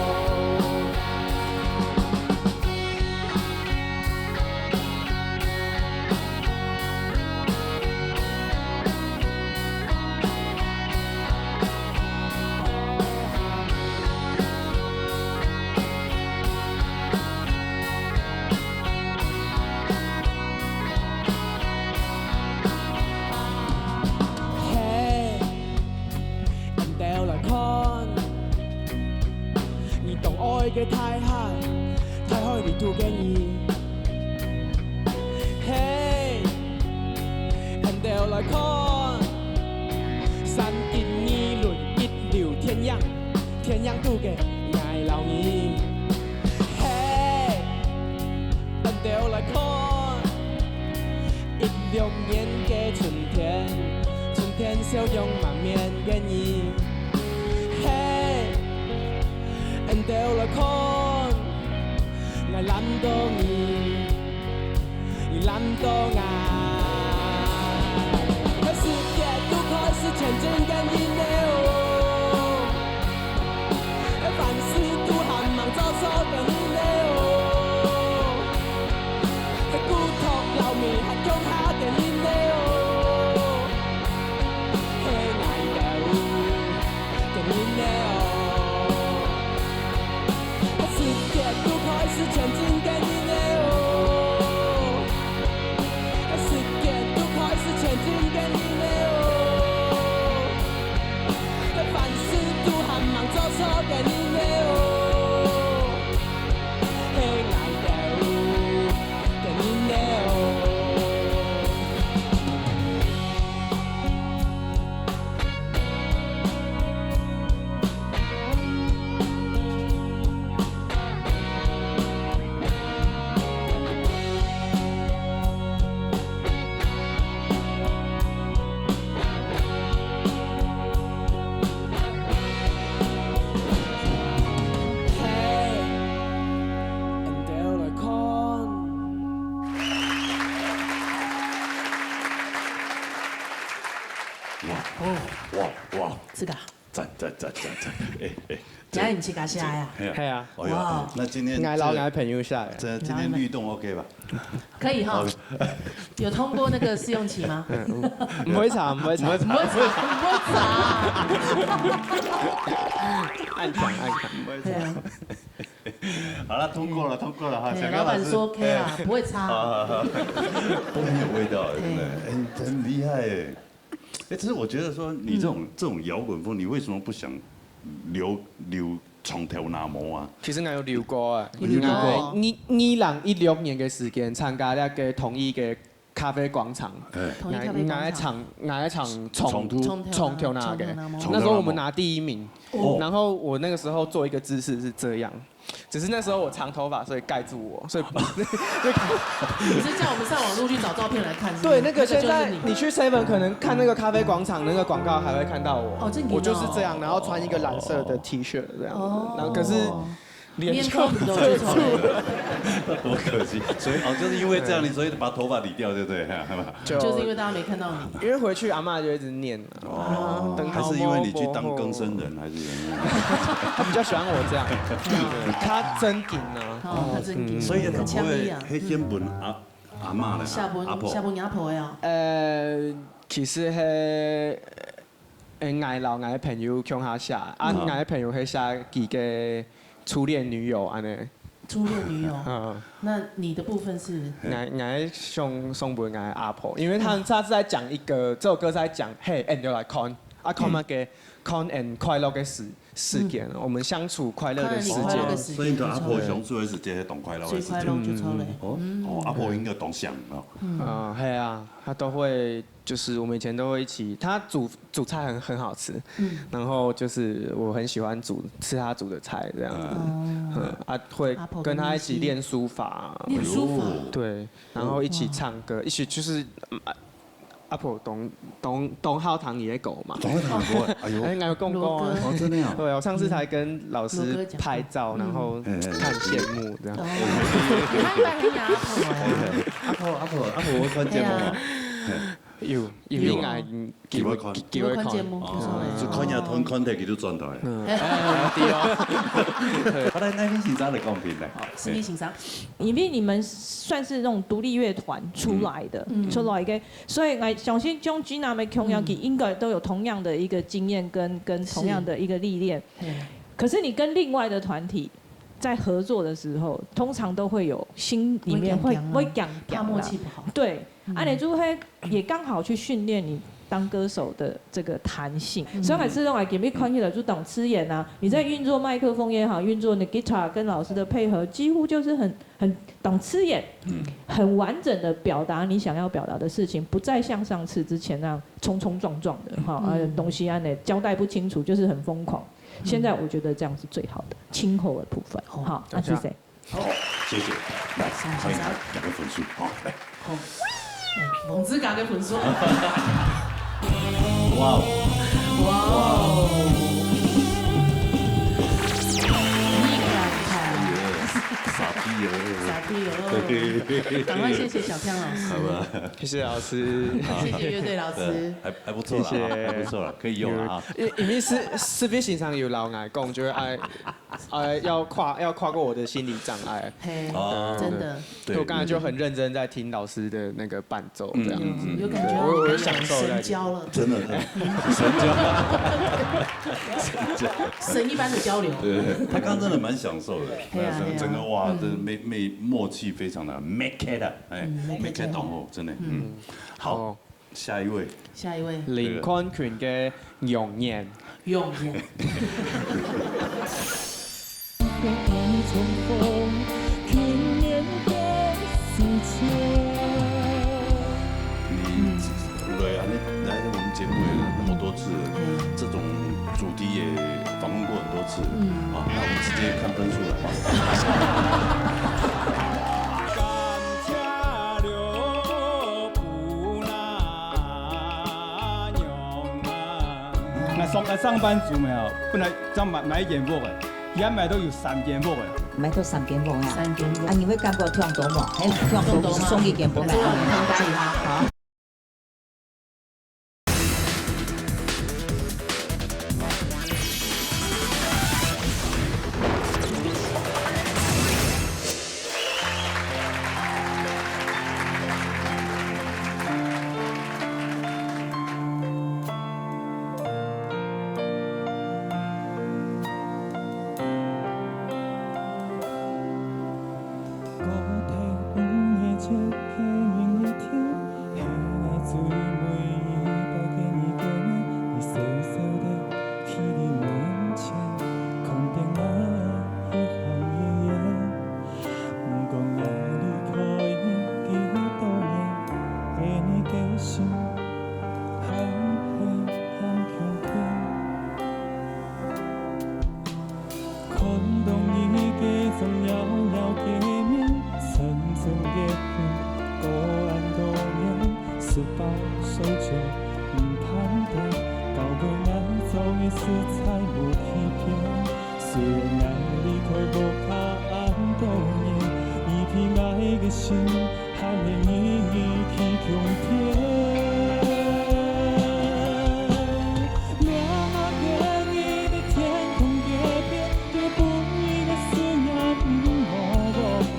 嘿，俺兜來看，你當愛个大海，大海裡肚个你。嘿，俺兜來看，笑容滿面个你，嘿，𫣆兜來看，𠊎攬到你，你攬到𠊎。世界都開始前進个你呢哦，凡事都還吂做錯个你呢哦。 係孤獨摎尾還共下个人呢哦，係𠊎兜个人呢哦。世界都開始前進个人呢哦，世界都開始前進个人呢哦。 凡事都還吂做錯个人呢哦，係𠊎兜个人呢哦。嘿，𫣆兜來看。哇，哇，哇，這個啊。讚，讚，讚，讚，讚，哎，哎，這毋係自家寫个啊？係啊。係啊。哎喲，哇。那今天𠊎摎𠊎朋友寫个。這今天律動OK吧？可以哈。好。有通過那個試用期嗎？嗯，毋會差，毋會差。毋會差，毋會差。暗藏，暗藏。對啊。好了，通過了，通過了哈。對，小剛老師，老闆說OK啦，哎。不會差。好，好，好。都很有味道，真的，對。哎，很厲害哎。哎，只是我覺得說，你這種，嗯。這種搖滾風，你為什麼不想留，留長頭那毛啊？其實𠊎有留過啊。有留過。𠊎二，二零一六年个時間，參加那個統一个咖啡廣場。哎。統一咖啡廣場。𠊎，𠊎唱，𠊎唱長，長頭。長頭那个。長頭那毛。那時候我們拿第一名。哦。然後我那個時候做一個姿勢是這樣。 只是那時候我長頭髮，所以蓋住我，所以你是叫我們上網路去找照片來看，是不是？對，那個現在你去seven可能看那個咖啡廣場那個廣告還會看到我。哦，真的哦。我就是這樣，然後穿一個藍色的T恤這樣子，哦。然後可是臉就遮住了。多可惜。所以，哦，就是因為這樣，你所以把頭髮理掉，對不對？就，就是因為大家沒看到你。因為回去阿嬤就一直念啊。哦，還是因為你去當更生人，還是怎樣？她比較喜歡我這樣，她真緊啊。哦，她真緊，嗯。所以她不會，很強力啊。彼先分阿，阿嬤來，寫分，阿婆。寫分阿婆个哦。呃，其實係，呃，𠊎摎𠊎个朋友共下寫，啊，嗯。𠊎个朋友係寫佢个初戀女友恁呢。初戀女友。嗯。那你的部分是？𠊎，𠊎想送分𠊎阿婆，因為她，她是在講一個，這首歌是在講，嘿，𫣆兜來看，啊，看麼个，看𫣆快樂个時， 時間，嗯。我們相處快樂的時間。看你快樂的時間，所以你同阿婆相處的時間，係當快樂的時間。最快樂就著了。嗯。哦，哦，阿婆應該當想哦。嗯。啊，係啊，她都會，就是我們以前都會一起，她煮，煮菜很，很好吃，嗯。然後就是我很喜歡煮，吃她煮的菜這樣子。嗯。嗯，啊，會跟她一起練書法。阿婆跟你一起練書法？對，然後一起唱歌，一起就是，嗯，啊， 阿婆當，當，當好聽你个歌嘛。當好聽歌，哎喲。哎，𠊎有講過啊。哦，真的啊。對，我上次才跟老師拍照，然後看節目這樣。哦。你看一般喊阿婆啊。阿婆，阿婆，阿婆，有看節目嗎？嘿啊。有，因為𠊎，嗯，幾位看。幾位看。幾位看節目，哦，就看一下，看，看忒佢就轉台。嗯。哎，對哦。好，來，那位先生來講評來。好，是你先生。因為你們算是那種獨立樂團出來的，嗯。出來个， 所以𠊎相信像Gina摎Kyung Yang佢應該都有同樣的一個經驗跟，跟同樣的一個歷練。是。嘿。可是你跟另外的團體在合作的時候，通常都會有心裡面會，會驚驚啦，會驚驚啦。怕默契不好。對，嗯。恁呢就會也剛好去訓練你當歌手的這個彈性。嗯。所以還是認為今日看起來就當自然啊，你在運作麥克風也好，運作你的吉他跟老師的配合，幾乎就是很 很當自然，嗯。很完整地表達你想要表達的事情，不再像上次之前那樣衝衝撞撞的，哈，嗯。呃，東西恁呢交代不清楚，就是很瘋狂。嗯。現在我覺得這樣是最好的，親和的部分，哦。哈，啊，謝謝。好，謝謝。來，歡迎大家分數，好，來。好。哎，王志剛个分數。哇哦！哇哦！你看看，傻逼哦！傻逼哦！赶快谢谢小胖老师。好吧。谢谢老师。谢谢乐队老师。还还不错啦，谢谢。还不错啦，可以用了啊。因因为是是非常有老外讲，就是爱呃要跨要跨过我的心理障碍。嘿，哦，真的。对，我刚才就很认真在听老师的那个伴奏，这样子。嗯，有感觉到你们有神交了。真的，真的，神交，神交，神一般的交流。对对对，他刚刚真的蛮享受的，对啊，对啊。整个哇，真的没没默契非常的 make it up，哎，嗯，make it up。哦，真的，嗯，好，哦。下一位，下一位，林崑群的《容颜》。容颜。你来啊，你来我们节目也那么多次了，这种主题也访问过很多次了，啊，那我们直接看分数了。那上那上班族没有，本来只要买买一间屋个，现在买到有三间屋个。买到三间屋啊？三间屋。啊，你会感觉忒多无？哎，忒多，忒多吗？送一间屋买啊？对啊，你看家里哈。好。 看到你个妝，遙遙个面，深深个恨，過恁多年，失敗所以就毋盼待，到尾𠊎做个實在無去變。雖然𠊎離開屋下恁多年，你在𠊎个心 還係你去共天。這下个你在天空个邊，有分你个思念，毋好放棄。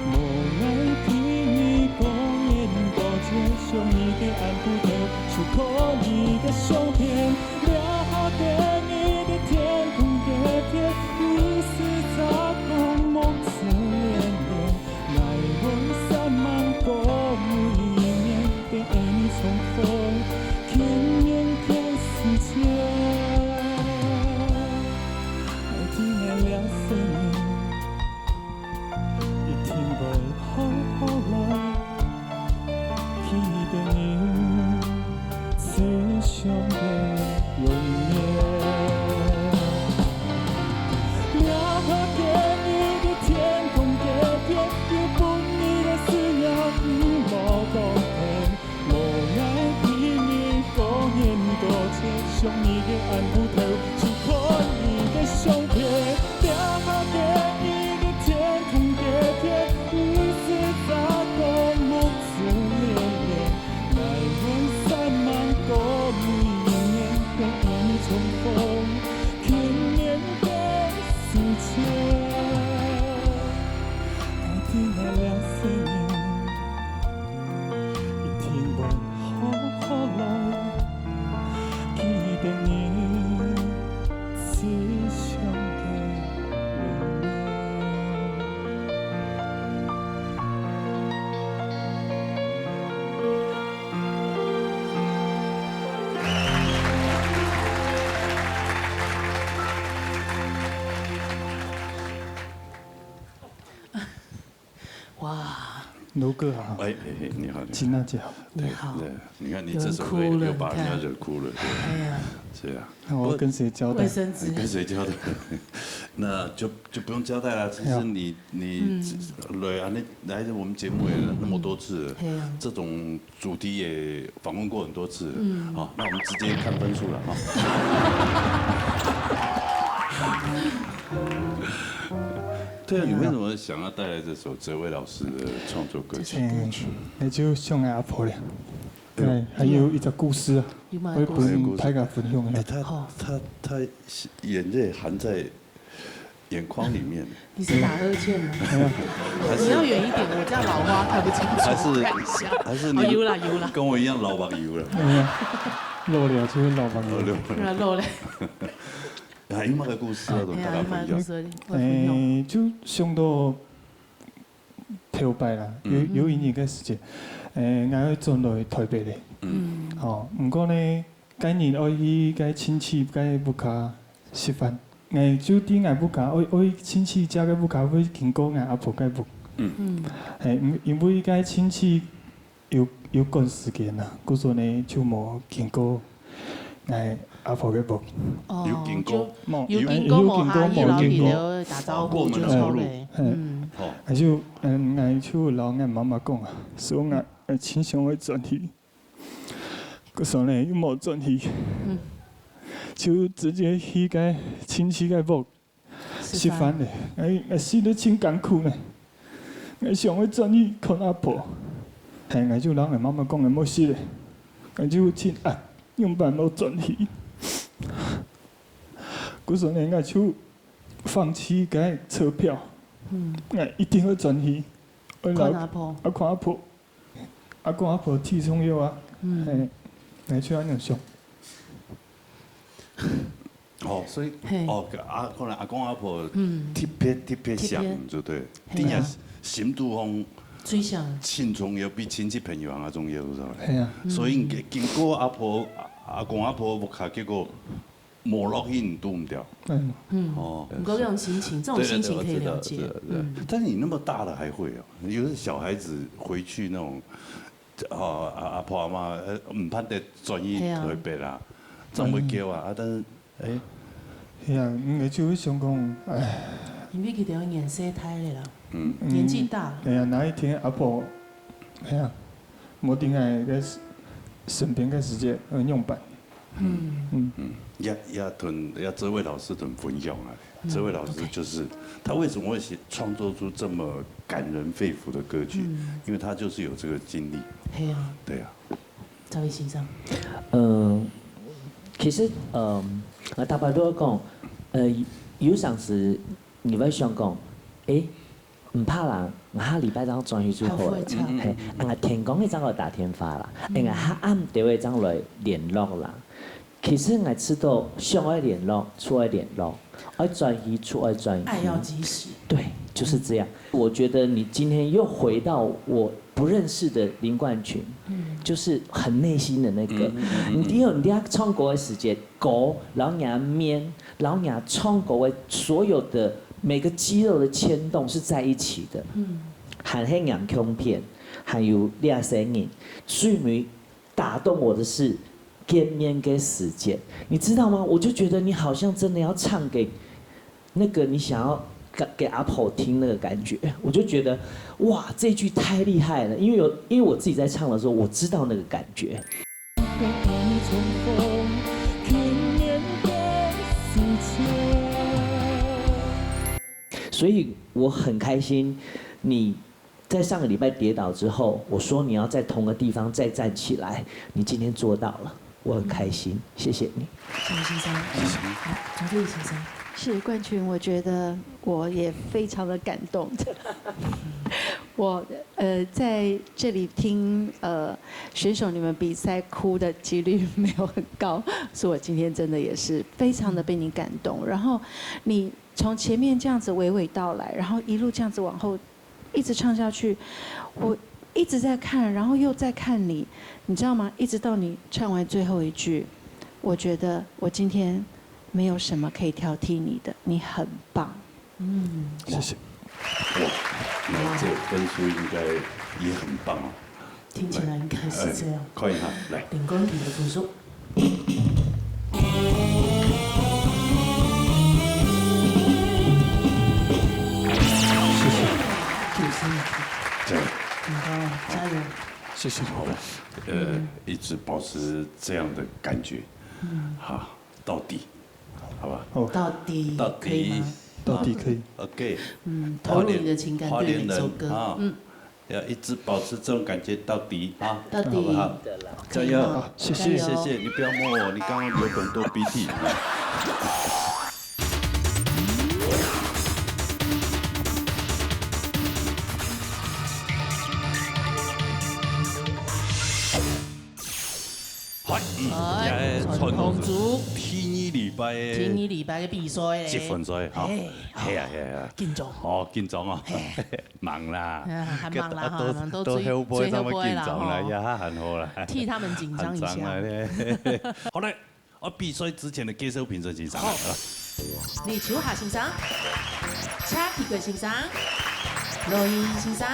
無愛聽你講言多謝，想你个暗晡頭，就靠你个相片。這下个你在天空个邊，你是在講目珠連連。 𠊎會三萬個每一年，等你重逢，見面个時節。愛聽𠊎這聲音，一定會好好來。 記得你，思想个容顏。這下个你在天空个邊，有分你个思念，毋好放棄。無愛聽你講言多謝，想你个暗晡頭，就看你个相片。這下个你在天空个邊，你是在講目珠連連。 𠊎會三萬個每一年，等你重逢，見面个時節。愛聽𠊎這聲音，一定會好好來。記得你，罗哥好，哎，嘿，嘿，你好，你好。金娜姐好。你好。对，你看你这首歌又把人家惹哭了，对。哎呀。是啊。那我要跟谁交代？卫生纸。你跟谁交代？那就，就不用交代了。其实你，你来啊，那来我们节目也那么多次了，这种主题也访问过很多次了。嗯。好，那我们直接看分数了哈。对啊，你为什么想要带来这首哲维老师的创作歌曲？这首歌曲。嗯，那就送给阿婆了。对，还有一个故事啊，有吗？我也不能拍个分享啊。哎，他，好。他，他眼泪含在眼眶里面。你是打呵欠吗？还是你要远一点，我这样老花看不清楚。还是，看一下。还是你哦，有啦，有啦。跟我一样老朋友了？嗯，老了就是老朋友。哦，老朋友。有啦，老了。啊，有么个故事啊，同大家分享？哎呀，有么个故事，我分享。哎，就想到头擺啦，有，嗯。有一年个時節，誒，𠊎愛轉來台北咧。嗯。哦，毋過呢，該日愛去該親戚該屋下食飯。𠊎就佇𠊎屋下，愛，愛親戚家个屋下會經過𠊎阿婆該屋。嗯。嗯。誒，因，因為該親戚有，有趕時間啦，故所呢就無經過 𠊎阿婆个屋。哦，有經過。就無，有經過無客氣，有經過無客氣。然後你就打招呼就走了。哦，過門而不入。嗯。哦。𠊎就，嗯，𠊎就摎𠊎媽媽講啊，說𠊎，呃，盡想愛轉去，可是呢，又無轉去，嗯。就直接去該親戚个屋 食飯咧，哎，哎，食到盡艱苦呢。𠊎想愛轉去看阿婆，嘿，𠊎就摎𠊎媽媽講，𠊎無食咧，𠊎就盡啊，仰般無轉去。故所呢，𠊎就放棄該車票，嗯。𠊎一定愛轉去，愛摎看阿婆。啊，看阿婆。 阿公阿婆最重要啊，嗯。嘿，來就恁樣想。哦，所以，嘿。哦，阿，可能阿公阿婆，嗯。特別，特別想，特別。就對。嘿啊。定然心肚中最想。盡重要，比親戚朋友還重要，是吧？嘿啊。所以你經過阿婆，阿，阿公阿婆屋下，結果 無落去你堵毋著。嗯。嗯，哦。毋過這種心情，這種心情可以了解。對，對，對，我知道，我知道，我知道。嗯。但是你那麼大了還會哦，有的小孩子回去那種，哦，阿，阿婆阿媽，呃，毋盼得轉去台北啦，嘿啊。正會噭啊，啊，但是，哎。係啊，應該就會想講，唉。因為佢等年歲大了啦。嗯。年紀大了。哎呀，哪一天阿婆，哎呀，無在𠊎个身邊个時節，呃，仰般？ 嗯。嗯。嗯，也，也同，也這位老師同分享啊，嗯，這位老師就是，OK。他為什麼會寫，創作出這麼感人肺腑的歌曲？嗯。因為他就是有這個經歷。係啊。對啊。趙毅先生。嗯，其實，嗯，啊，大家都講，呃，有常時你會想講，誒， 毋怕啦，𠊎下禮拜正轉去就好了。還會唱。嘿，啊，𠊎天光日正來打電話啦，嗯。欸，𠊎下暗兜仔正來聯絡啦。其實𠊎知道，想愛聯絡，就愛聯絡，愛轉去，就愛轉去。愛要及時。對，就是這樣。我覺得你今天又回到我不認識的林冠群，嗯。就是很內心的那個。嗯，嗯，嗯，嗯。你知道，你知道唱歌的時節， 歌，然後你的面，然後你的唱歌的所有的每個肌肉的牽動是在一起的。嗯。還係你的唱片，還有這些人，最尾打動我的是見面的時間，你知道嗎？我就覺得你好像真的要唱給那個你想要給，給阿婆聽那個感覺，我就覺得，哇，這句太厲害了，因為有，因為我自己在唱的時候，我知道那個感覺。 所以我很開心，你在上個禮拜跌倒之後，我說你要在同個地方再站起來，你今天做到了，我很開心，謝謝你。謝謝先生。好，張志毅先生。是，冠群，我覺得我也非常的感動。我，呃，在這裡聽，呃，選手你們比賽哭的幾率沒有很高，所以我今天真的也是非常的被你感動。然後你從前面這樣子娓娓道來，然後一路這樣子往後一直唱下去，我一直在看，然後又在看你，你知道嗎？一直到你唱完最後一句，我覺得我今天沒有什麼可以挑剔你的，你很棒。 嗯。謝謝。哇，那這分數應該也很棒哦。听起来应该是这样。哎，可以哈，来。林冠廷的分数。谢谢。九十五分。加油。很棒，加油。谢谢。好，呃，一直保持这样的感觉。嗯。好，到底，好吧？好。到底到底可以吗？到底可以。OK。嗯，投入你的情感，对每首歌。花莲人啊，嗯。要一直保持这种感觉到底啊，到底。好不好？加油！好，谢谢。加油！谢谢，你不要摸我，你刚刚流很多鼻涕。好，嗯，哎，传统族。第二礼拜的第二礼拜的比赛嘞。积分赛，哈。哎，系啊，系啊，系啊。紧张。哦，紧张哦。嘿。 忙啦，啊，还忙啦，啊，都，哈，都最，都後背，最後背啦，他们紧张了，吼。呀，还好啦。替他们紧张一下。紧张了嘞。好嘞，啊，比赛之前的介绍评审先生。好。李秋霞先生，谢启国先生，罗英先生，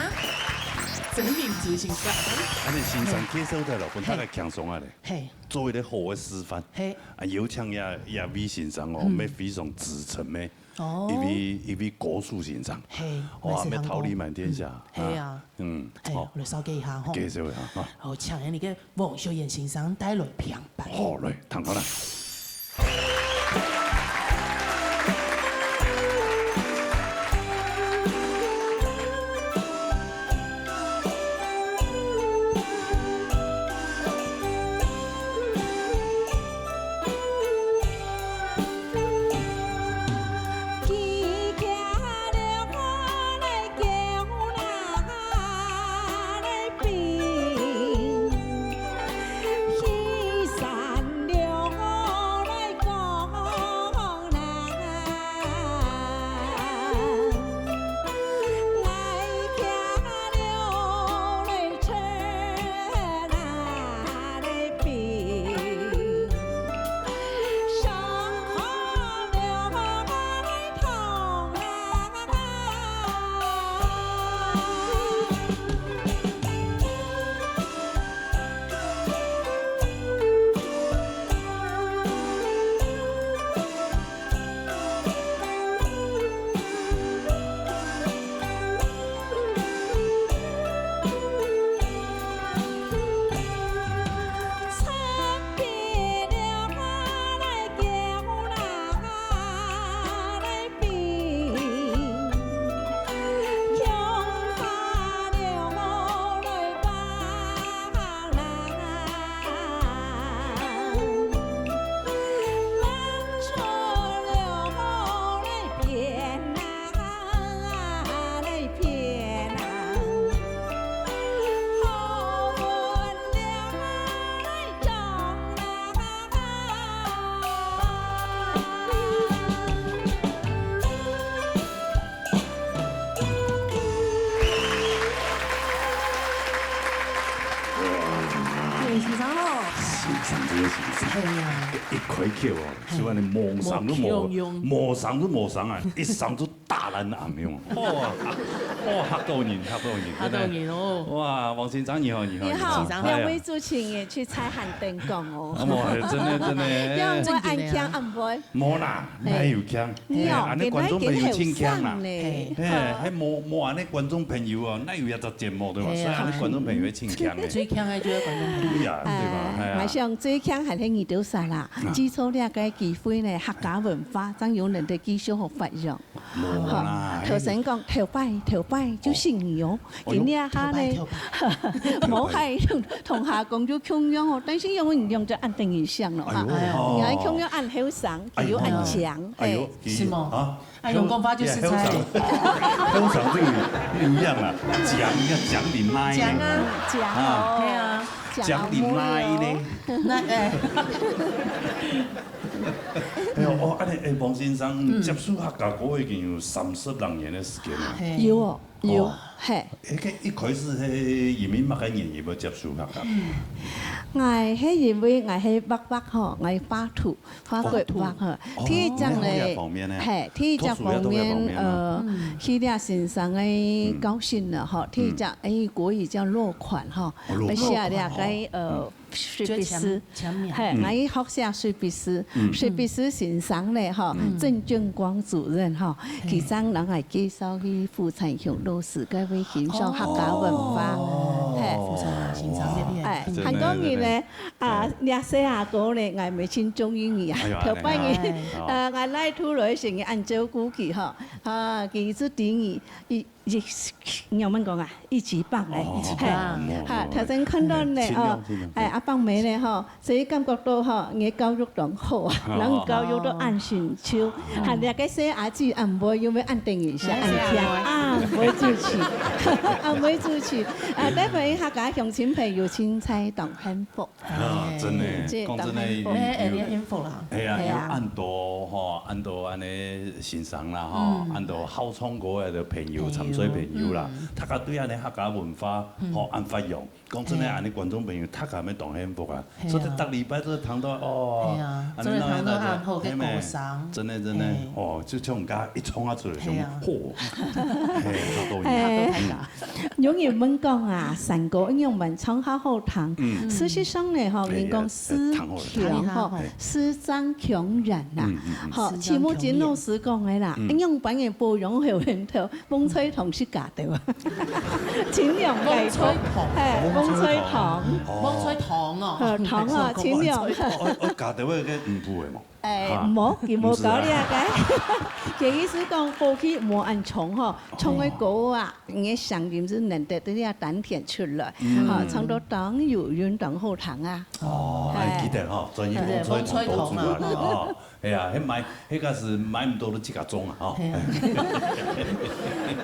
曾敏竹先生。啊，你先生介绍的了，分大家轻松啊嘞。嘿。做一个好的示范。嘿。啊，有请呀，呀，魏先生哦，嗯。乜非常资深咩。 哦。一位，一位歌手先生。嘿，哇，乜桃李满天下。嗯，嘿啊。嗯，哎，好。我来紹介一下吼。介绍一下，啊。好，请恁个王秀燕先生带来评判。好，来，听看啦。 哇，先生哦。先生，这个先生，哎呀。一开口哦，嘿。就安尼，毛衫都毛，毛共样。毛衫都毛衫啊，一身都大蓝红样。哇，哇，吓到人，吓到人，吓到人哦。真的。哇，王先生你好，你好，你好。你好，哎呀。两位主持人也去采访等讲哦。啊，无，真的，真的。因为我安静安排。 无啦，哎。哪有强？你哦，哎，安尼观众朋友真强啦。嘿，嘿，还无，无安尼观众朋友哦，哪有一只节目对吧？嘿啊。所以安尼观众朋友会真强的。最强的就是观众朋友。对呀，对吧？哎，哎呀。马上最强还是你多少啦？啊。记住这个机会呢，客家文化正有能力继续好发扬。无啦，好，头先讲头摆，头摆就是你哦。哦。 今日下呢，头摆，头摆。无害同，同下讲就共样哦，但是因为你用这安定一向了哈，哎呦，哎呦。你还共样安后生，哎呦，又安强，哎呦，嘿。是吗？啊，啊，用讲法就是猜。后生，后生这个不一样啊，讲，要讲你奶呢。讲啊。讲哦。啊。对啊。讲你奶呢。讲哦。那，哎。哎呦，哦，安尼，哎，王先生，嗯。接触客家歌已经有三十六年的时间了。嘿。有哦。 有，哦。嘿。迄个一开始，迄因为么个原因要接触客家？ 𠊎係因為𠊎係畫畫吼，𠊎畫圖，畫國畫吼。哦，畫圖。哦，第一隻呢，你畫這方面呢？嘿，第一隻方面，特殊个方面啊。呃，嗯。希臘先生个教訓了吼，嗯。第一隻，嗯。誒，國語叫落款吼，哦，落款。愛寫這个，哦。呃，嗯。水筆字。就簽，簽名。嘿，嗯。𠊎學寫水筆字，嗯。水筆字先生呢吼，嗯。鄭俊光主任吼， 嘿。佢正摎𠊎介紹去傅傳雄老師，該位欣賞客家文化。哦。嘿。傅傳雄先生，哇，厲害。哎，真的，還講佢呢，真的。啊，哎。這細阿哥呢，𠊎乜盡中意佢啊。哎喲，頭擺呢，哎。呃，𠊎來土來時，𠊎恁照顧佢吼，啊，佢一直等佢，一，一，仰般講啊，一級棒哎。哦，嘿，哦，哦，哈，哦，頭先看到呢，哎，盡量，哦，盡量，哎，阿棒妹呢，吼， 所以感覺到吼，𠊎教育當好啊，哦。人教育到恁順手，哦。還這个細阿姊恁會，因為恁得人惜，哎，恁疼，細阿妹。啊，毋會出去，啊，毋會出去。啊，嗯。帶分客家鄉親朋友，親切當幸福。啊，真的，嗯，這講真的，當幸福。有，有，哎，哎，幸福啦。哎呀，哎呀。有恁多吼，恁多恁呢先生啦吼，嗯。恁多好唱歌个朋友，朋友，參賽朋友啦，嗯。大家對恁呢客家文化，嗯。吼，恁發揚。 講真的，哎。恁呢觀眾朋友，大家乜當幸福啊。係啊。所以逐禮拜都聽到，哦，係啊，恁呢，做得聽到恁好个歌聲。係咩？真的，真的，哎。哦，就像人家一唱啊出來，像，係啊。嚯，係，好多人。哎，好多大家。有人問講啊，山歌應該唱較好聽。嗯。事實上呢，吼，哎呀，人講詩強，哎，聽好了。吼，哎。詩張強人啊。嗯，嗯，嗯。吼，徐木金老師講个啦，嗯。應該把人保養好源頭， 風吹糖係假个啊。盡量改口。風吹糖。嘿，風吹糖。哦。風吹糖哦。呃，糖啊，盡量。哦，哦，假个个，嗯，毋會嘛。哎，哈。無，佢無搞這个。毋是啊。佢意思講，過去無恁重吼，唱个歌啊，哦。你个聲音係能得對這丹田出來，嗯。啊，唱到當有韻，當好聽啊。哦，哎，哎。記得吼，專業風吹糖多注啊，對，風吹糖啊。哦。 哎呀，彼買，彼个是買毋到都自家種啊，吼。係啊。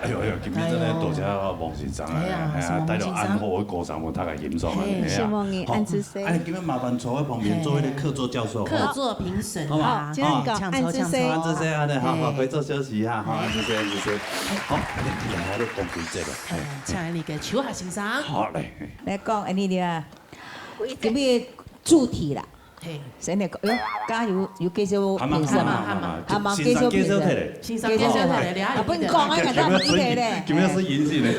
哎喲哎喲，今日真的多謝王先生啊，哎呀，哎呀，什麼王先生？帶了恁好个歌聲，我大家欣賞啊，嘿，哎呀。承蒙你，好，恁仔細。哎，今日麻煩坐在旁邊做一個客座教授，客座評審啊，好吧？好，這樣講，好，恁仔細。恁仔細啊，好，好，哎。可以做休息一下，好，恁仔細，恁仔細。好，你，你還在講幾節了？哎，請你个邱海先生。好，來。來講，哎，你，你啊，今日主題啦。 嘿。先來講，哎喲，剛剛有，有介紹評審嘛？還吂，還吂，還吂。還吂介紹評審。先生介紹忒咧。先生介紹忒咧，哦。啊，不，你講啊，看到你忒咧。今日是引起咧。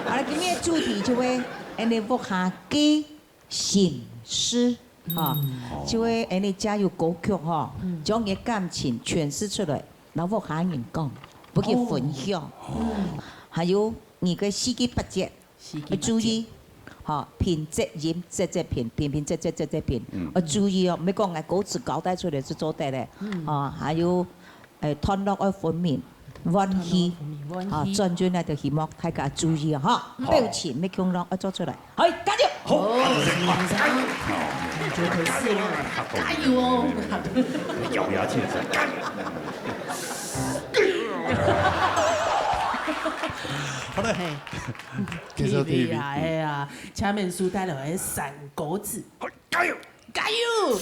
好了，今日主題就係，恁呢屋下个心事，吼，嗯。就係恁呢，藉由歌曲吼，嗯。將你个感情詮釋出來，摎屋下人講，分佢分享。哦。嗯。還有你个四季八節， 四季八節。愛注意，吼，平仄音，仄仄平，平平仄仄，仄仄平。嗯。愛注意哦，毋係講𠊎歌詞交代出來就做得咧。嗯。吼，還有，誒，段落愛分明，換氣，段落分明，換氣。吼，轉轉來就希望大家注意哦，吼，好。表情、目腔攏愛做出來。好，加油！好，哦，加油！加油！加油哦！咬牙切齒，加油！好的。嘿。 繼續T V啊，係啊，請面試帶來个三個字。好，加油！加油！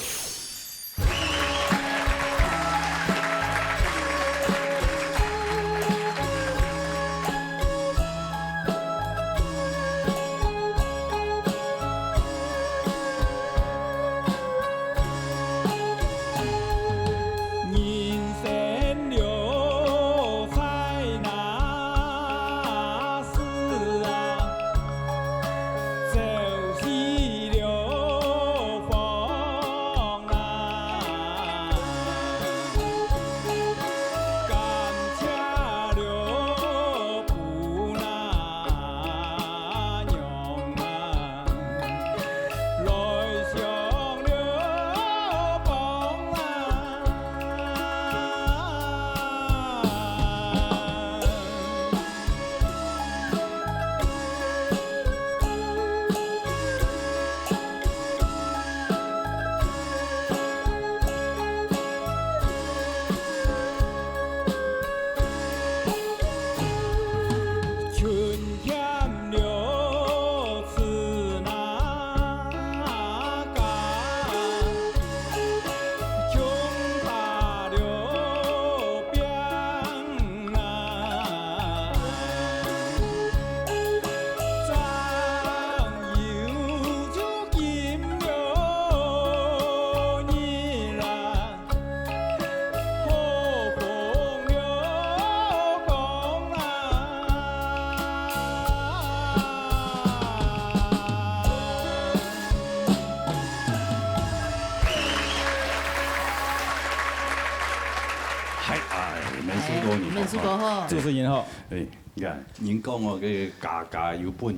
面試過你好，面試過好。主持人好。哎，你看，人講哦，這个家家有本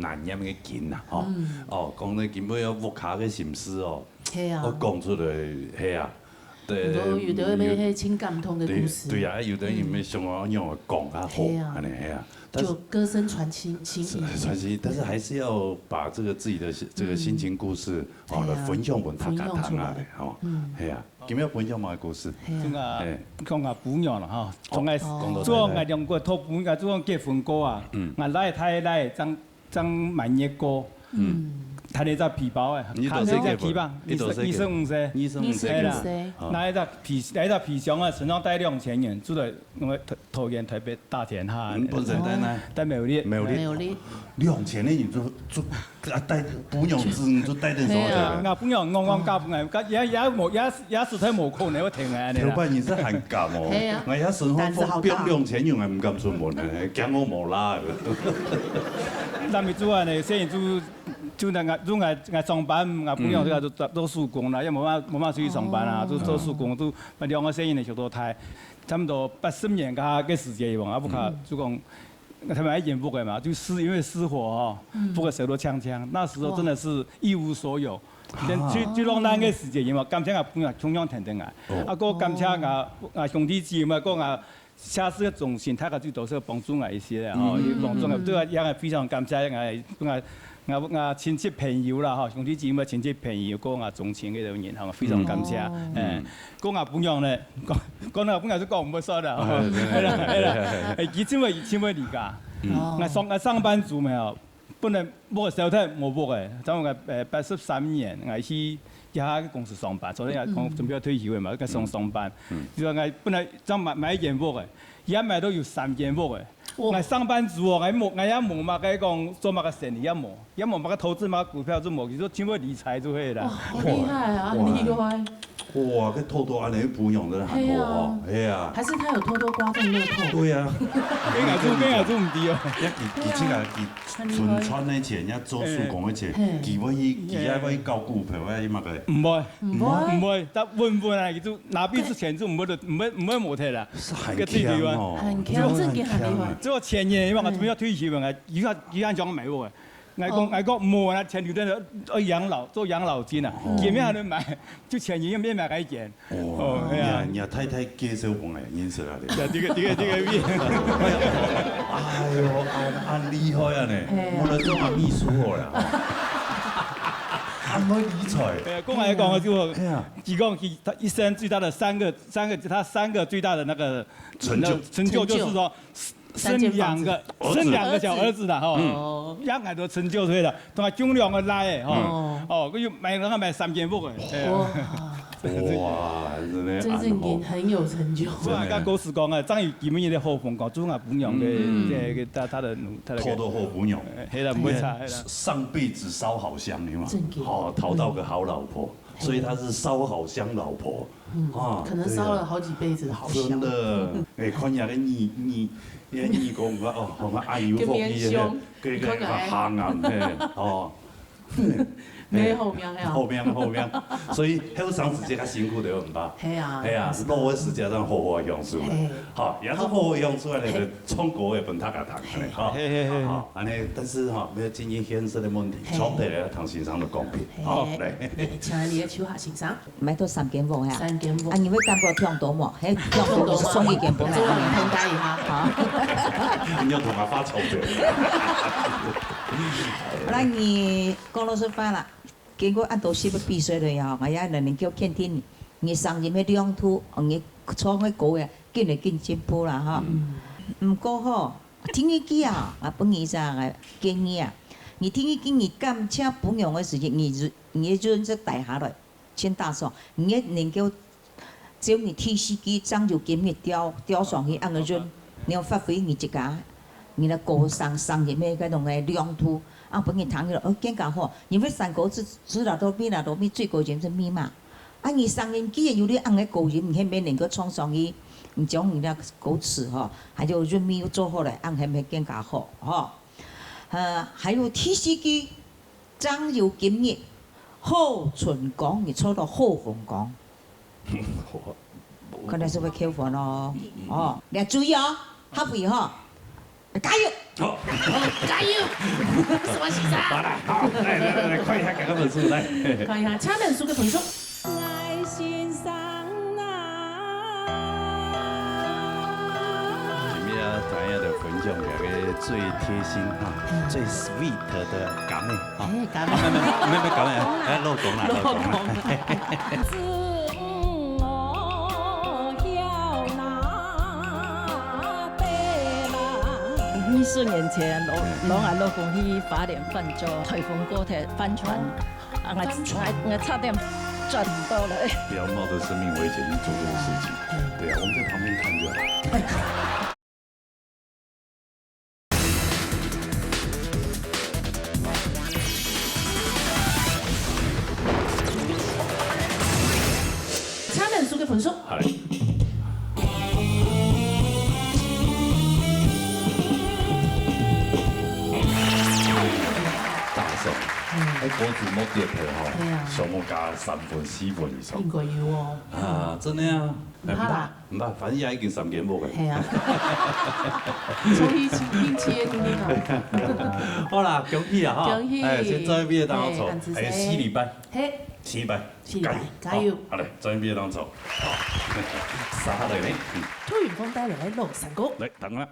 難唸个經啊，吼。哦，講到今晡日屋下个心事哦，係啊。我講出來，係啊。對，有的，有的有，有的係真感動个故事。對，對啊，有的人要想要仰般講較好，係啊。恁呢，係啊。但是就歌聲傳情，情意。傳情，但是還是要把這個自己的這個心情故事，哦，對啊。來分享分大家聽啊，分享出來。吼，係啊。 今日分享麼个故事？係啊。嘿。講𠊎餔娘啦吼，哦，總係，講到，做𠊎兩個討餔娘，做𠊎結婚過啊。嗯。𠊎倈仔大倈仔正，正滿月過。嗯。彈了一隻皮包誒，你都係結婚，彈了一隻皮包，你都係結婚。二十，二十五歲。二十五歲。係啦。二十五歲。拿一隻皮，拿一隻皮箱啊，身上帶兩千元，出來，因為桃，桃園、台北 大田哈，嗯，本身在哪？在苗栗。苗栗。苗栗。兩千个人就，就，啊，帶，餔娘子就帶等走。係啊。𠊎餔娘戇戇嫁分𠊎，也，也無，也，也實在無可能會停个恁呢啦。頭擺人係還敢哦，係啊。𠊎也身後膽子好大。放兩千元，𠊎毋敢出門呢，驚我無啦。那麼之外呢，現在就，就那個，就𠊎，𠊎上班，𠊎餔娘這個做，做手工啦，也無辦法，無辦法出去上班啊，哦。就做手工，就兩個細人仔就都大。 差不多八十年个，个時間，啊，屋下就講，他們愛演屋个嘛，就失，因為失火哦，屋个燒到淨淨，那時候真的是一無所有。連最，最落難个時間，因為感謝啊，朋友共樣跈等啊，啊，過感謝啊，啊，兄弟姊妹，過啊，社區个中心，大家最多係幫助𠊎一些啦，吼，幫助𠊎，對𠊎也非常感謝，𠊎，𠊎 𠊎，𠊎親戚朋友啦，吼，兄弟姊妹、親戚朋友，過𠊎宗親个人，吼，非常感謝。嗯。哎，嗯。過𠊎餔娘呢，講，講𠊎餔娘就講毋會煞啦，吼。哎，對，對，對，對。哎，佢真會，真會理解。嗯。哦。𠊎上，𠊎上班族嘛，吼，本來屋燒忒無屋个，像𠊎，呃，八十三年，𠊎去一家公司上班，所以𠊎講準備要退休个嘛，該上，上班。嗯。就講𠊎本來想買，買一間屋个，也買到有三間屋个。 哇。𠊎上班族哦，𠊎無，𠊎也無麼个講做麼个生意，也無，也無麼个投資、麼个股票，就無，佢說全部理財就可以了。哇，好厲害啊，哇。很厲害。哇，該偷偷恁樣餔娘真的很好哦。係啊。係啊。還是他有偷偷刮中樂透？對啊。應該就，應該就毋知哦。佢，佢這個，佢存款个錢，也做手工个錢，嘿。佢會去，佢也會搞股票，會去麼个？毋會。毋會。毋會，佢穩穩啊，佢就拿筆之前就毋會，毋會，毋會無忒啦。 係很強哦，該對對啊。很強，真的很厲害。做前年，因為𠊎準備要退休了，𠊎以後，以後想買屋个。𠊎講，哦。𠊎講，無啊，錢留等，呃，養老，做養老金啊，哦。前面還能買，就前年又沒買該間。哦，哦，對啊。你看，你看太太介紹分𠊎認識了咧。對，這個，這個，這個。哎呦，恁，恁厲害啊呢，嘿。無論做麼秘書好了，哈。恁會理財。哎呀，講來講去就，哎呀。佢講佢，他一生最大的三個，三個，他三個最大的那個 成就。成就就是說，生兩個，生兩個小兒子的哈，嗯。哦。養很多成就出來的，同埋降兩個倈仔哈，嗯。哦，佢又買，然後買三間屋哎，哎呀。哇。哇，真的真正很，很有成就。真的。所以啊，剛故事講啊，張宇今日的好風光，主要餔娘个，嗯。這個他，他的努，他的偷偷好餔娘。哎，係啦，毋會差，哎，係啦。上輩子燒好香，有沒有？真的。哦，討到個好老婆。 所以她是燒好香老婆。嗯，啊，可能燒了好幾輩子的好香。對。真的，哎，看人家个耳，耳，人家耳公，哦，哦，阿姨福氣，跟別人凶，這個，你看看，哎。行啊，嘿，哦。沒好命呀。好命，好命。所以後生時節較辛苦的，有毋吧？係啊，係啊，係啊。老的時節正好好享受。係。好，也是好好享受啊，那個 唱歌也分大家聽，恁呢，哈。嘿，嘿，嘿。好，恁呢，但是哈，要進入現實的問題，嘿。重點要聽先生的公平。嘿。好，來。來，請你的手下先生。買到三間屋呀？三間屋。啊，你會感覺忒多無？嘿，忒多，忒多嘛。送一間分𠊎。這我們分擔一下，好。你要同他發籌的。那你講老實話啦，經過恁多歲个比賽了以後，𠊎也能夠肯定你，你聲音个亮度，你唱个歌呀，緊來緊進步啦，哈。嗯。毋過吼， 第二句啊，𠊎分你一個建議啊。你第二句你感謝餔娘个時節，你，你个韻就帶下來，盡打爽。你也能夠照你第四句，正有今日調，調上去恁个韻，你要發揮你自家，你个歌聲，聲音个該種个亮度，啊，分你聽起來，哦，更加好。因為山歌之，之啦，都咪啦，都咪最高音是咪嘛。 啊，你聲音既然有你恁个高音，你係毋係能夠唱上去，你將你个歌詞吼，還有韻味又做好了，恁係毋係更加好吼？呃，還有第四句，正有今日，好春光，你唱到好風光。好，可能係會扣分哦。哦，你要注意哦，合肥吼，加油！好，加油！什麼先生？好了，好，來來來來，看一下這個分數，來。看一下，請問書个分數。 今日啊，同大家分享這個最貼心哈，最sweet的乾妹哈。哎，乾妹。啊，沒有沒有沒有沒有乾妹啊，哎，老公啦，老公啦。老公。二十年前，我，我老公去花蓮泛舟，颱風過後翻船。 啊，𠊎，𠊎，𠊎差點轉到了。不要冒着生命危險去做這個事情。對啊，我們在旁邊看就好。請問書个分數。好。 大勝。嗯。哎，果子無跌破吼，對啊。上網加三分、四分以上。應該有哦。啊，真的啊。毋怕啦。毋怕，毋怕，反正也已經三間屋了。係啊。所以運氣个姑娘啊。好啦，恭喜啊，哈。恭喜。哎，先做一遍當好，哎，恁仔細。哎，四禮拜。嘿。四禮拜。四禮拜，加油。加油。好，好嘞，做一遍當好。好。啥來呢？嗯。兔雲峰帶來个老山歌。來，等啦。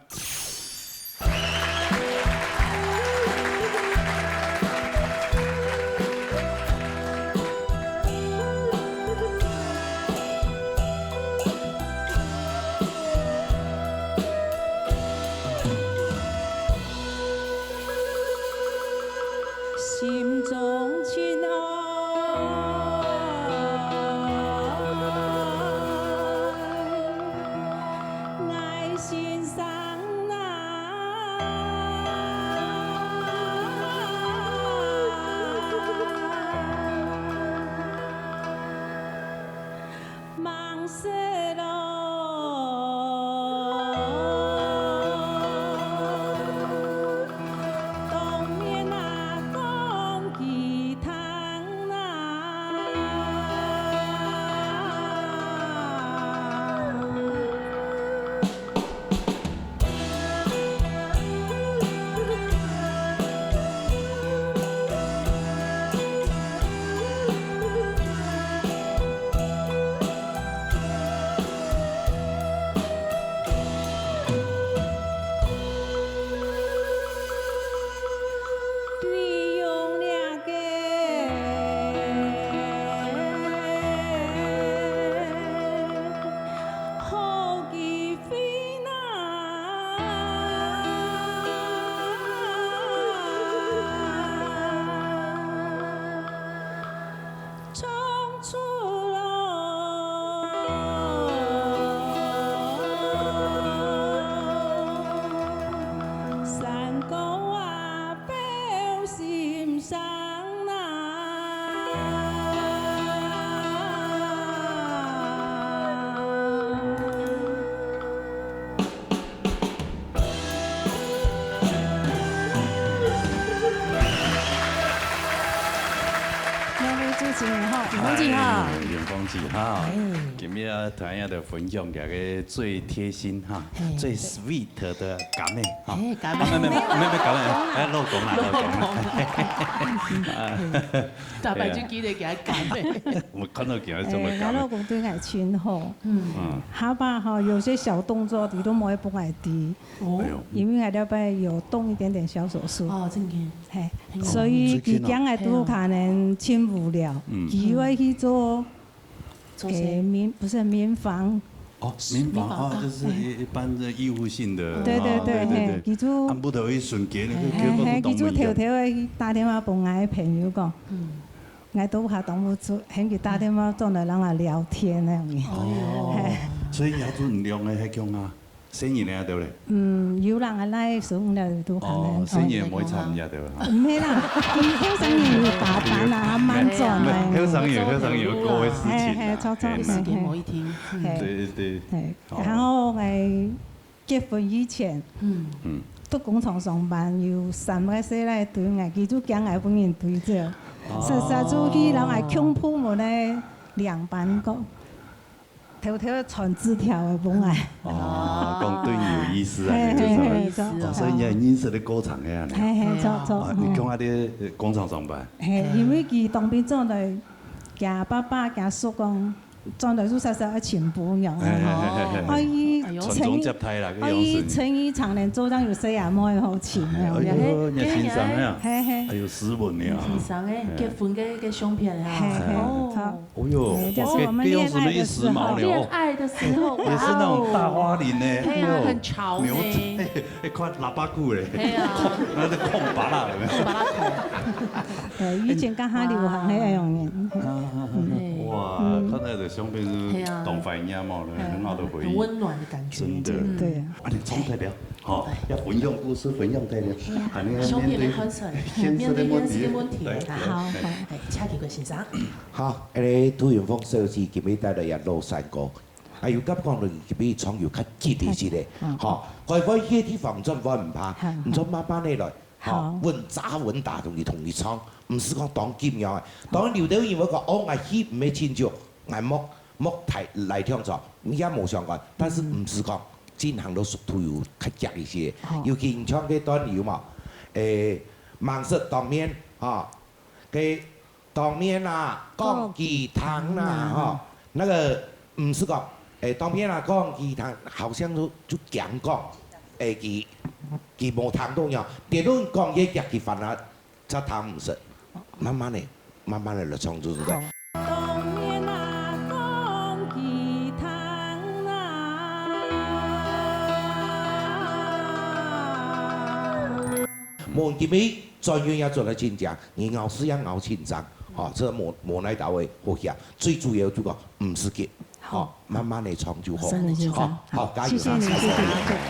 心中盡愛，𠊎心上人。兩位主持人好，永芳姐好。哎，永芳姐好。哎。今日啊，同大家分享這個最貼心哈，嘿。最sweet的乾妹哈。哎，乾妹。啊，沒有沒有沒有沒有乾妹，哎，老公啦，老公啦。老公。啊。大家就記得叫佢乾妹。我看到佢還這麼乾妹。哎，𠊎老公對𠊎真好。嗯。嗯。下把吼，有些小動作，佢都毋會分𠊎知。 哦。哎喲。因為𠊎這擺有動一點點小手術。哦，真个。嘿，哦，所以佢驚𠊎都可能盡無聊，嗯。佢會去做，做啥？誒，民，不是，民防。哦，民防，民防，哦，就是一，一般的醫護性的，對對對，哦，對對對。嘿，佢就，啊，不得已，順便那個，嘿，嘿，結果都擋不了。佢就偷偷地去打電話分𠊎个朋友講，嗯。 𠊎都怕擋毋住，喊佢打電話轉來，同𠊎聊天恁樣。哦，嘿。所以也就兩個係講啊，細人仔對不對？嗯，有人啊，來十五了都可能。哦，細人仔毋會參與對吧？毋係啦，佢後生人有打扮啊，還蠻壯的。後生人，後生人有各位事情啦。嘿，嘿，著，著，嘿，嘿，嘿。時間無一定。嘿。對，對。嘿，哦。然後，誒， 結婚以前，嗯。嗯。在工廠上班，有三個細倈追𠊎，佢就驚𠊎分人追走。哦。實實就去同𠊎共部門个領班講，偷偷傳紙條个分𠊎。哦，講對你有意思啊，嘿，你就說。嘿，嘿，嘿，哦，所以你也認識个過程个啊，你。嘿，嘿，著，著，啊，你講啊，你，呃，工廠上班。嘿，因為佢當兵轉來，佢爸爸、佢叔講，轉來就煞煞愛尋餔娘啊，嘿，嘿，嘿，嘿，嘿。啊，佢哎喲。傳宗接代啦，个樣式。啊，佢，啊，佢常年做，正有細阿妹好尋啊，哎喲，你先生啊。嘿，嘿。哎喲，斯文呢。先生个，嘿。結婚个，个相片啊。嘿，嘿，哦。好。 哦喲，哎，這是我們戀愛的時候。哇，這，這樣子的一時髦呢，哦。戀愛的時候，也是那種大花領呢，哇哦。哎呀，哎喲，很潮呢。牛仔，哎，哎，看喇叭褲嘞，哎呀。那是空巴拉有沒有？空巴拉褲。哎，以前剛好流行的那種人。啊，嗯。哇，嗯。看到的相片是，哎呀。當懷念哦，哎呀，很好的回憶。很溫暖的感覺。真的。嗯。對啊。啊，你衝突了，好，要分享故事，分享代表。哎呀，啊，你要面對相片的看出來，現實的問題。面對現實的問題。來，來，好，來。好。哎，請幾位先生。 好，恁呢杜雲鳳小姐今日帶來个老山歌，啊，有感覺到佢比唱有較急一些咧。嗯。吼，開歡喜个地方轉彎毋怕，嗯。你就慢慢个來，吼，好。穩紮穩打同佢，同佢唱，毋使講當緊張个。當然有兜人會講，哦，𠊎氣毋係盡足，𠊎莫，莫太來唱唱，也無相干。但是毋使講，進行到速度有較急一些，好。尤其你唱該段有無？誒，吂識當面，吼，該 當面啊，講佢聽啊，吼，那個毋使講，誒，當面啊，講佢聽，好像就，就驚講，誒，佢，佢無聽到樣，等到講越急佢反而才聽毋識，慢慢个，慢慢个來唱出來。好。當面啊，講佢聽啊。無，今日 轉運也做得真正，你咬字也咬清爽，吼，這無，無哪兜个好險，最主要就講毋使急，好。吼，慢慢个唱就好。慢慢地唱。好，好，加油。謝謝你，謝謝你。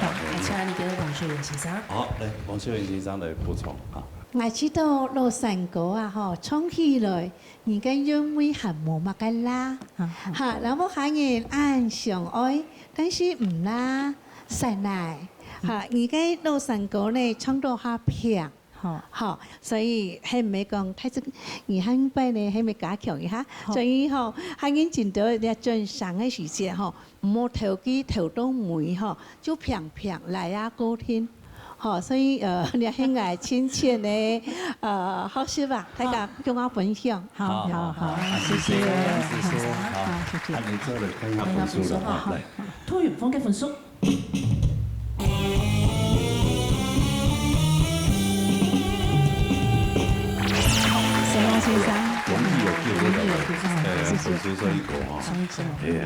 好，請你跟黃秀元先生。好，來，黃秀元先生來補充啊。𠊎知道老山歌啊，吼，唱起來，你个韻味還無麼个啦，哈，哈，然後還人恁相愛，但是毋啦，山內，哈，你个老山歌呢，唱到較平。 吼。吼，所以係毋係講，太子，你下擺呢，係毋係加強一下？好。所以吼，還緊緊到這轉聲个時節吼，毋好投機投到尾吼，就平平來啊，固定。吼，所以，呃，這係𠊎親切个，呃，學習啊，大家好。共下分享。好，好，好，好，好，謝謝，謝謝，謝謝，好，好，謝謝。恁呢做了，看一下分數了，看一下分數，好，來。好。杜雲鳳个分數。 沈龍先生。容易有救，這個，容易有救，呃，謝謝。分數算一個哈。哎呀，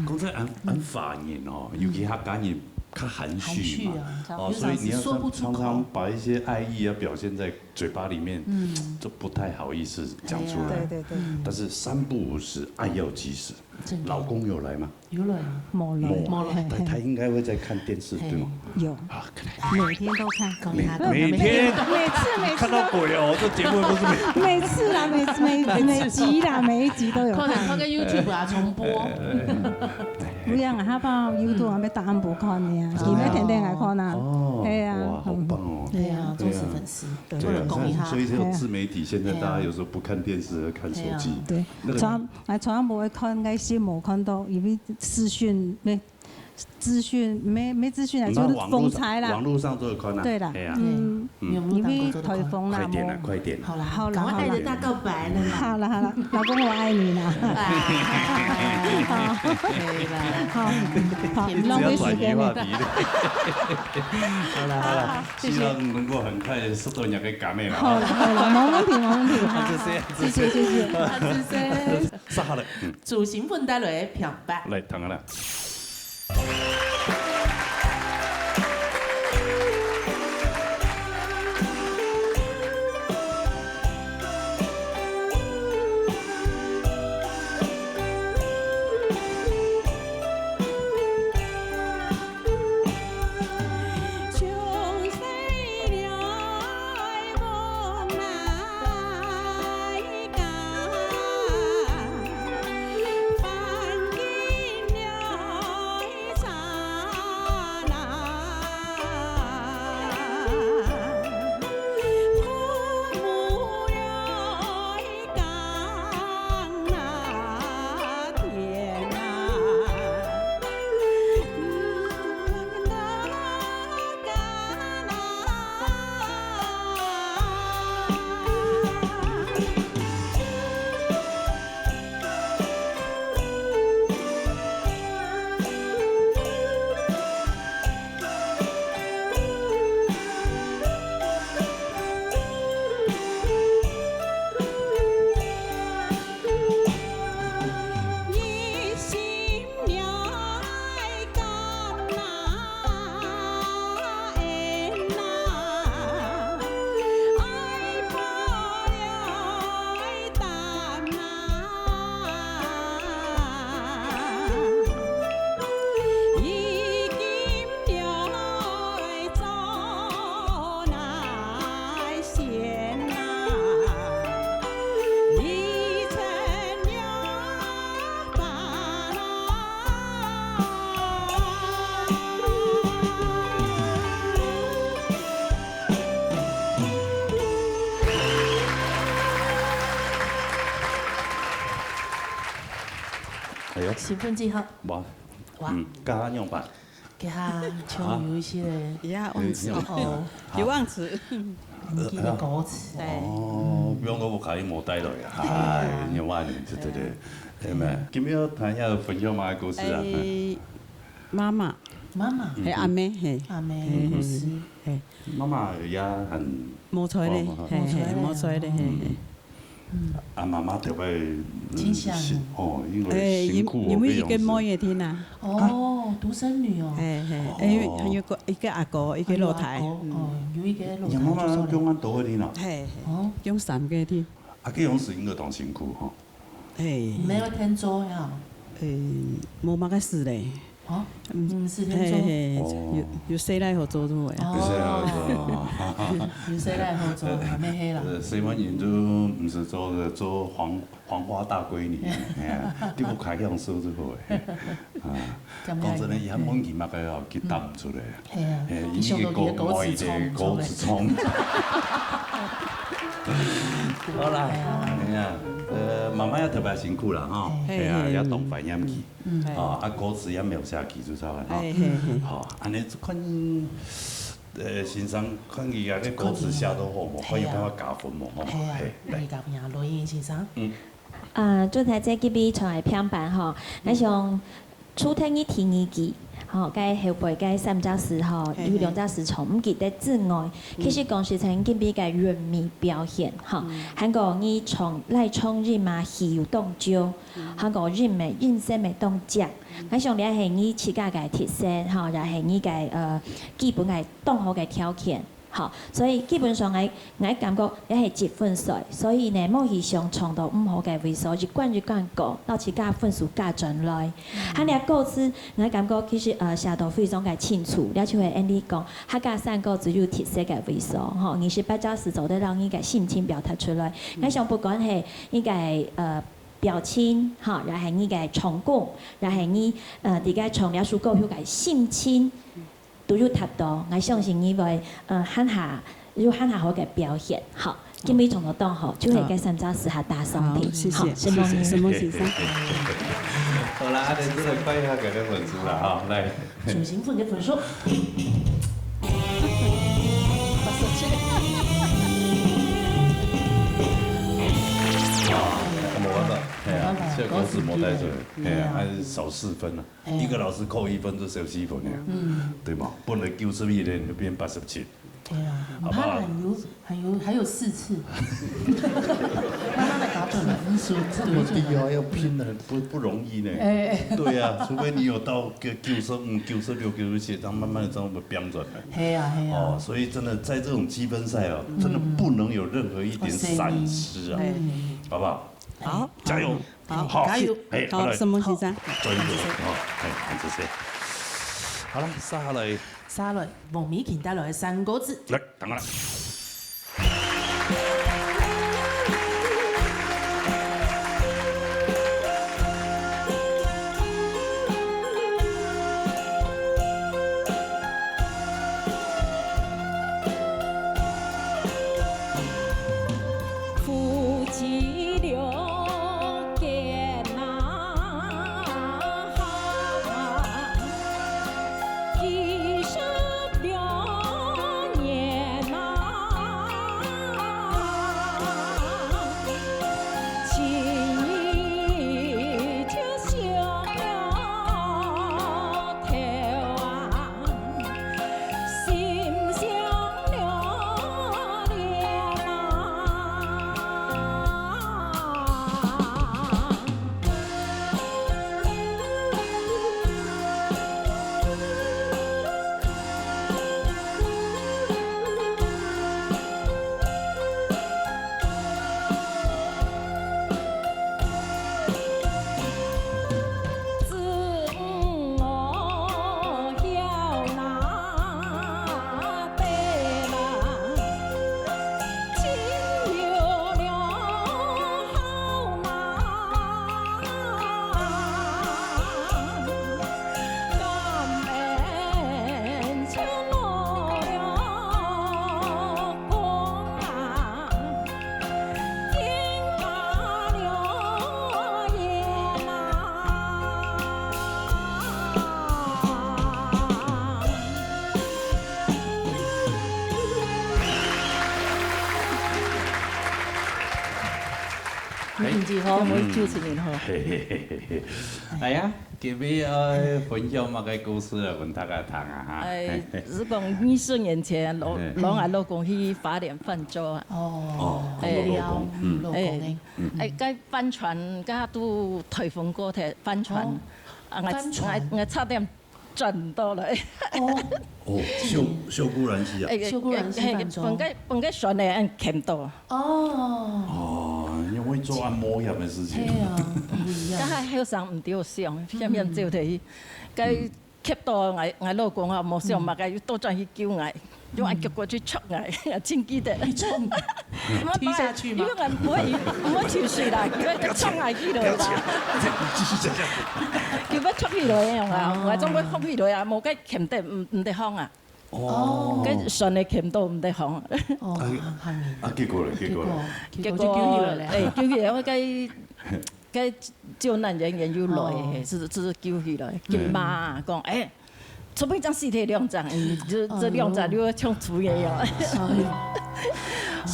講在俺，俺華人哦，尤其客家人較含蓄嘛，含蓄啊，哦，所以你要常，有時候是說不出口。常常把一些愛意要表現在嘴巴裡面，嗯。就不太好意思講出來。哎呀。對，對，對。但是三不五時，愛要及時。 真的。老公有來嗎？有來啊。無來。無。無來。他，他應該會在看電視，對嗎？嘿。有。啊，看來。每天都看。每，每天。每次，每次都。看到鬼哦，這節目不是每，每次啦，每，每，每集啦，每一集都有看。可能看个YouTube啊，重播。不一樣啊，他放YouTube啊，要打暗晡看的啊，哦。佢每天都來看啊。哦。對啊。哇，好棒哦。對啊，忠實粉絲。對啊，對啊，不能講一下。所以這種自媒體，現在大家有時候不看電視，看手機。對啊。對。那個 來，從來無愛看，該新聞看到，因為資訊，沒，資訊，沒，沒資訊啊，就是網路上，就是風采啦。網路上都有看啊。對啦，哎呀。嗯，嗯。因為颱風啦，快點啦，無。快點。好啦，好啦，趕快帶著大告白了啦。好啦，好啦，老公，我愛你啦。啊，可以啦。好，好，浪費時間了。只要轉移話題。好啦，好啦，好，謝謝。希望能夠很快收到你个感恩啦。好啦，好啦，沒問題，沒問題，好，好，謝謝，謝謝，謝謝。好，謝謝。 煞下來，嗯。朱新文帶來个《平白》。來，聽下啦。身份證號。無。哇。嗯，該仰般？這下像有一些，也忘記，哦，有忘記。毋記得歌詞。對。哦，比如講我可以無帶來啊，哎，仰般呢，對對對，係咩？今日要談一下分享麼个故事啊？哎，媽媽。媽媽。係阿姆，係。阿姆，係，係，係。係。媽媽也很，無在咧，哦，係，係，無在咧，係，係。 啊，媽媽特別，嗯，真想。哦，因為辛苦，因為一个妹个天啊。哦，獨生女哦。係，係，因為還有个，一个阿哥，一个老弟。還有阿哥，哦，有一个老弟。你媽媽就做了。降恁多个天啊？係，係，哦。降三个天。啊，這樣子應該當辛苦吼。係。沒有天做呀。誒，無麼个事咧。 哦，嗯，係，係，哦。有，有細倈好做就好啊。哦。有細倈好做。有細倈好做，還沒黑啦。呃，細倈人都毋使做个，做黃，黃花大閨女，哎呀，你毋開享受就好誒。啊，講真个，伊還問佢麼个哦，佢答毋出來。係啊，哎，佢想到佢个歌詞唱毋出來。佢个歌詞唱。好啦，哎呀，呃，媽媽也特別辛苦啦，哈，哎呀，也當懷念佢。 嗯。哦，啊，歌詞也描寫佢就出來，吼。嘿，嘿，嘿。好，恁呢看，呃，先生，看佢啊，這歌詞寫到好無？看有辦法加分無？吼，嘿啊，嘿，來。你加分啊，羅英先生。嗯。啊，做頭先這位唱个片段吼，𠊎想除忒你第二句，吼，該後背該三隻字吼，嘿，有兩隻字唱毋記得之外，其實講實在，今晡个韻味表現，吼，還過你唱，來唱音嘛，戲有當少， 還過人个，人生个當靚。𠊎想這係你自家个特色，吼，也係你个，呃，基本个當好个條件，吼。所以基本上，𠊎，𠊎感覺這係一分數，所以呢，無去想唱到毋好个位所，一關一關過，摎自家分數加轉來。還有歌詞，𠊎感覺其實，呃，寫到非常个清楚，這就係恁呢講，客家山歌最有特色个位所，吼，二十八隻字做得摎你个心情表達出來。𠊎想不管係你个，呃， 表情，吼，也係你个唱功，也係你，呃，在該唱這首歌曲个心情，都有達到。𠊎相信你會，呃，還較，有還較好个表現，吼。今晡日唱到當好，就係該三隻字下打上去。好，謝謝，好，承蒙你。謝謝，承蒙先生。好啦，恁呢就來看一下各位分數啦，吼，來。 九星分个分數。無辦法，哎呀，這个歌詞無帶出來，哎呀，還是少四分啊。哎呀。一个老師扣一分就少四分呀，嗯。對嘛？本來九十一分就變八十七。 對啊，你看還有，還有，還有四次。慢慢地搞懂了。分數這麼低哦，要拼了，不，不容易呢。哎，哎。對啊，除非你有到个九十五、九十六、九十七，這樣慢慢地這樣標準了。嘿啊，嘿啊。哦，所以真的在這種積分賽哦，真的不能有任何一點閃失啊，嗯。好不好？好。加油。好，好，加油。哎，好，好來。承蒙先生。加油，好，哎，謝謝。好了，接下來 下來，黃美琴帶來个三个字。來，等下來。吼，我九七年吼。嘿嘿嘿嘿嘿。哎呀，今日愛分享麼个故事來分大家聽啊哈？哎，係講二十年前，老，嘿。老，𠊎老公去花蓮泛舟啊。哦，哦，哎，老公，嗯。老公呢？哎，哎，該帆船，該都颱風過忒，帆船，哦，啊，𠊎，帆船。𠊎，𠊎差點轉到來。哦，哦，秀，秀姑巒溪啊。哎，秀姑巒溪泛舟。哎，本該，本該船呢，恁掔到。哦。哦，因為做恁冒險个事情。係啊，毋一樣。該還後生毋著想，偏偏走忒去，該掔到𠊎，𠊎老公啊，無想麼个，又倒轉去救𠊎，又恁結果去捉𠊎，真記得。你捉，踢下去嗎？因為𠊎毋會，毋會泅水啦，佢愛捉𠊎去了啦。佢愛捉起來个啊，𠊎總會浮起來啊，無該掔得，毋，毋得放啊。 哦。該船个掔到毋得放。哦，啊，啊，結果咧，結果咧。結果，結果就救起來了。哎，救起來，𠊎該，該救難人員又來，哦。係，係救起來，救嘛，講，哎，做麼正死忒兩隻，嗯，這，這兩隻又像豬一樣。哎喲。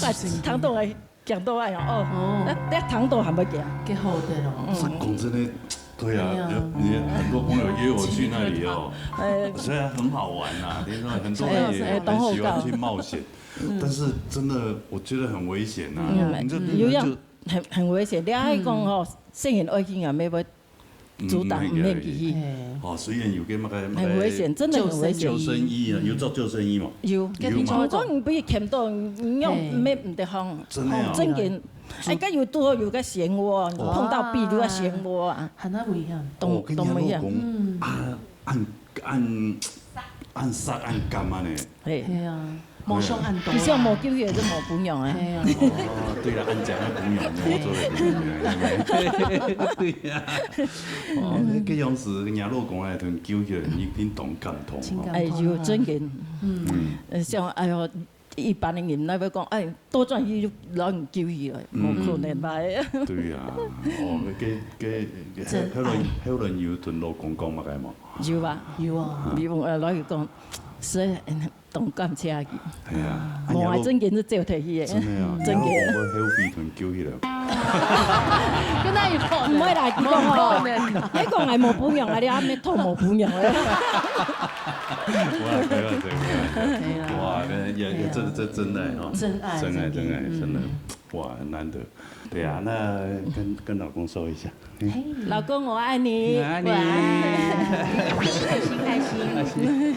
啊，聽到个 驚到哎呀，哦，哦。該，該聽到還會驚。幾好个咯。嗯。講真的，對啊，對啊。有，你很多朋友約我去那裡哦，哎。雖然很好玩啊，聽說很多人也，哎，很喜歡去冒險，嗯。但是真的，我覺得很危險啊。嗯，你這，有樣，你這就很，很危險。你還講哦，細人愛去啊，乜會 阻擋，毋免去。嗯，嗯，嗯。哦，雖然有个麼个，麼个很危險，真的很危險。救生衣啊，有著救生衣無？有。有嘛。佢講你分佢掔到，你用，嘿。乜毋得放。真的啊。哦，真个。哎，該有拄好有个漩渦，哦。碰到壁就要漩渦啊。啊，很危險。當，哦，跟你老公，當危險。嗯。啊，恁，恁，恁煞恁感啊呢。 嘿。係啊，無想恁多啦。佢想無救佢，就無朋友啊。係啊。哦，對啦，恁講个朋友，我做个朋友。對呀。哦，該，該樣子，人家老公啊，同救起來，你一定當感動哦。真感動啊。哎喲，真个。嗯。呃，像，哎喲，一般个人，那會講，哎，倒轉去就摎人救起來，無可能吧？嗯。對呀，哦，該，該，該，真愛。後來，後來有同老公講麼个無？有啊。有啊。你問，呃，老實講，是，嗯， 當感謝佢。哎呀，無啊，哎呀，真个係走忒去个。真个啊，真个。你老公會後悔同救起來。跟他有可能。毋會啦，佢講吼，無可能。你講𠊎無朋友啊，你還沒討無朋友咧。哇，開玩笑，開玩笑。對啊。哇，那也，也真，這真愛哈。真愛，真愛，真的。真愛，真的。嗯。哇，很難得。對啊，那跟，跟老公說一下。 老公，我愛你。我愛你。哇。開心，開心。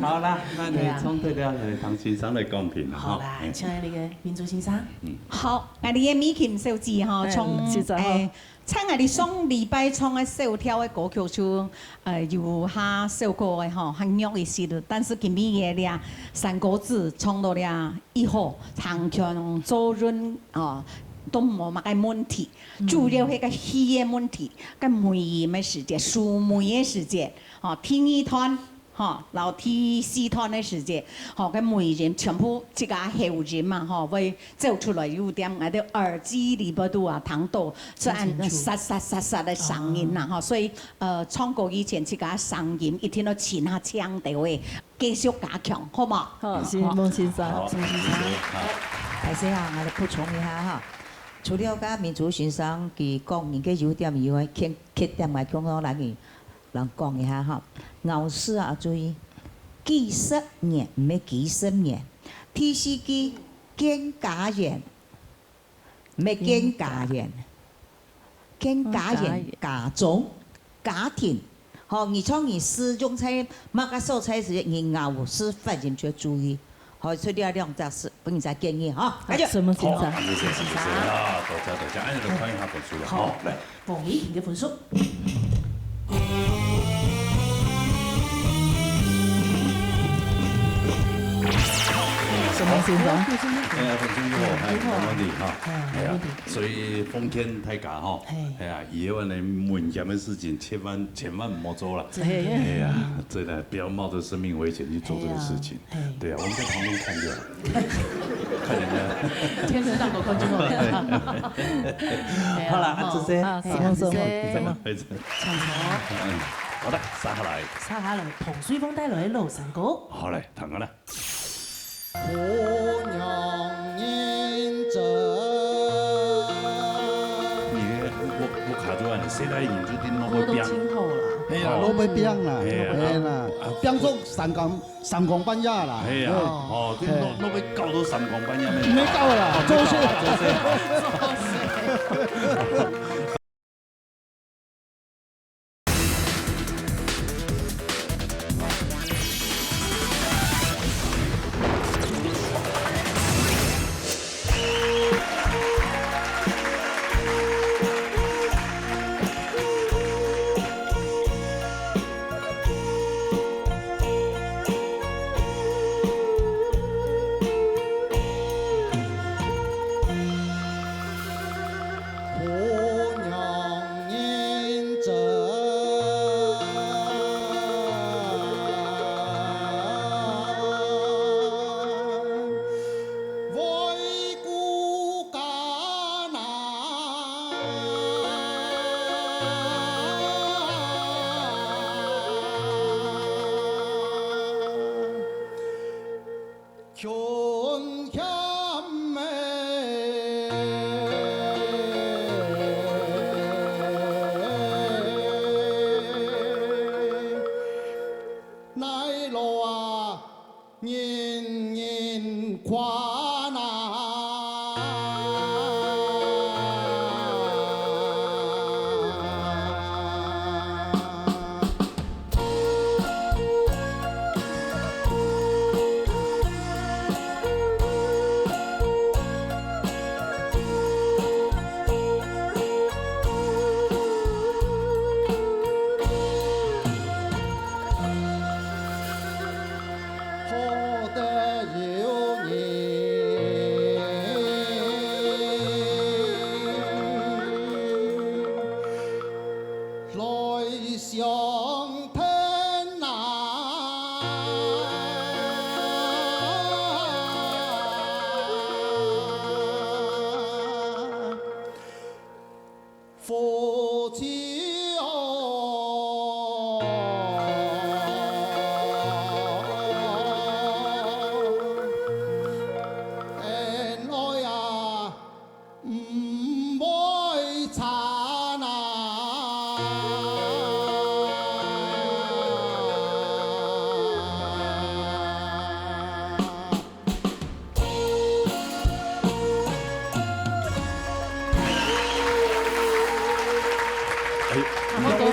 好啦，那你，對啊。唱得了，呃，唐先生來講評了哈。好啦，哎。親愛的民族先生。嗯。好，𠊎俚个美琴小姐哈，哎，從，先生好。哎，在𠊎俚上禮拜唱个小調个歌曲就，呃，有較小可个吼，較弱一些个，但是今晡日个這山歌子唱到這以後，唱腔做人哦，都無麼个問題。 主要係該氣个問題，該尾音个時節，收尾个時節，吼，第二段，吼，摎第四段个時節，吼，該尾音全部自家喉音嘛，吼，會走出來，有點𠊎兜耳機裡背肚啊，聽到，係恁沙沙沙沙个聲音啦，吼，所以，呃，唱歌以前自家聲音一定要清下腔調个，繼續加強，好無？好，是，孟先生。好，孟先生。好。大家好，𠊎來補充一下哈。 除了甲民族先生佢講人个優點以外，欠，缺點來講，咱人，人講一下哈。咬字啊，注意，幾十年，毋係幾十年。第四句，見家園，毋係見家園，見家園，家中，家庭。吼，你像你字用在麼个所在時，你咬字發音就要注意。 好，所以這兩隻字分你再建議哈，加油！什麼先生？好，謝謝，謝謝啊，多謝，多謝，哎，來看一下分數了，好，來。黃怡婷个分數。什麼先生？哎呀，分數又好，哎，沒問題哈。哎，哎呀，沒問題。所以奉勸大家哈，嘿。哎呀，以後呢，危險的事情千萬，千萬毋好做了。真的。哎呀，真的，不要冒着生命危險去做這個事情。哎呀。 對啊，我們在旁邊看就好。看人家。電視上都看就好了。好啦，啊，這些。啊，什麼，什麼，什麼？唱錯。嗯，好的，接下來。接下來，彭瑞鳳帶來的老山歌。好，來，聽看啦。 哎，細倈人就定落去拚。過到盡好啦。係啦，哦。落去拚啦，係啊。係啦，啊，拚到三更，三更半夜啦。係啊，係。哦，就落，係。落去搞到三更半夜咩？毋係搞啦，哦，做事。做事。哎，好，好，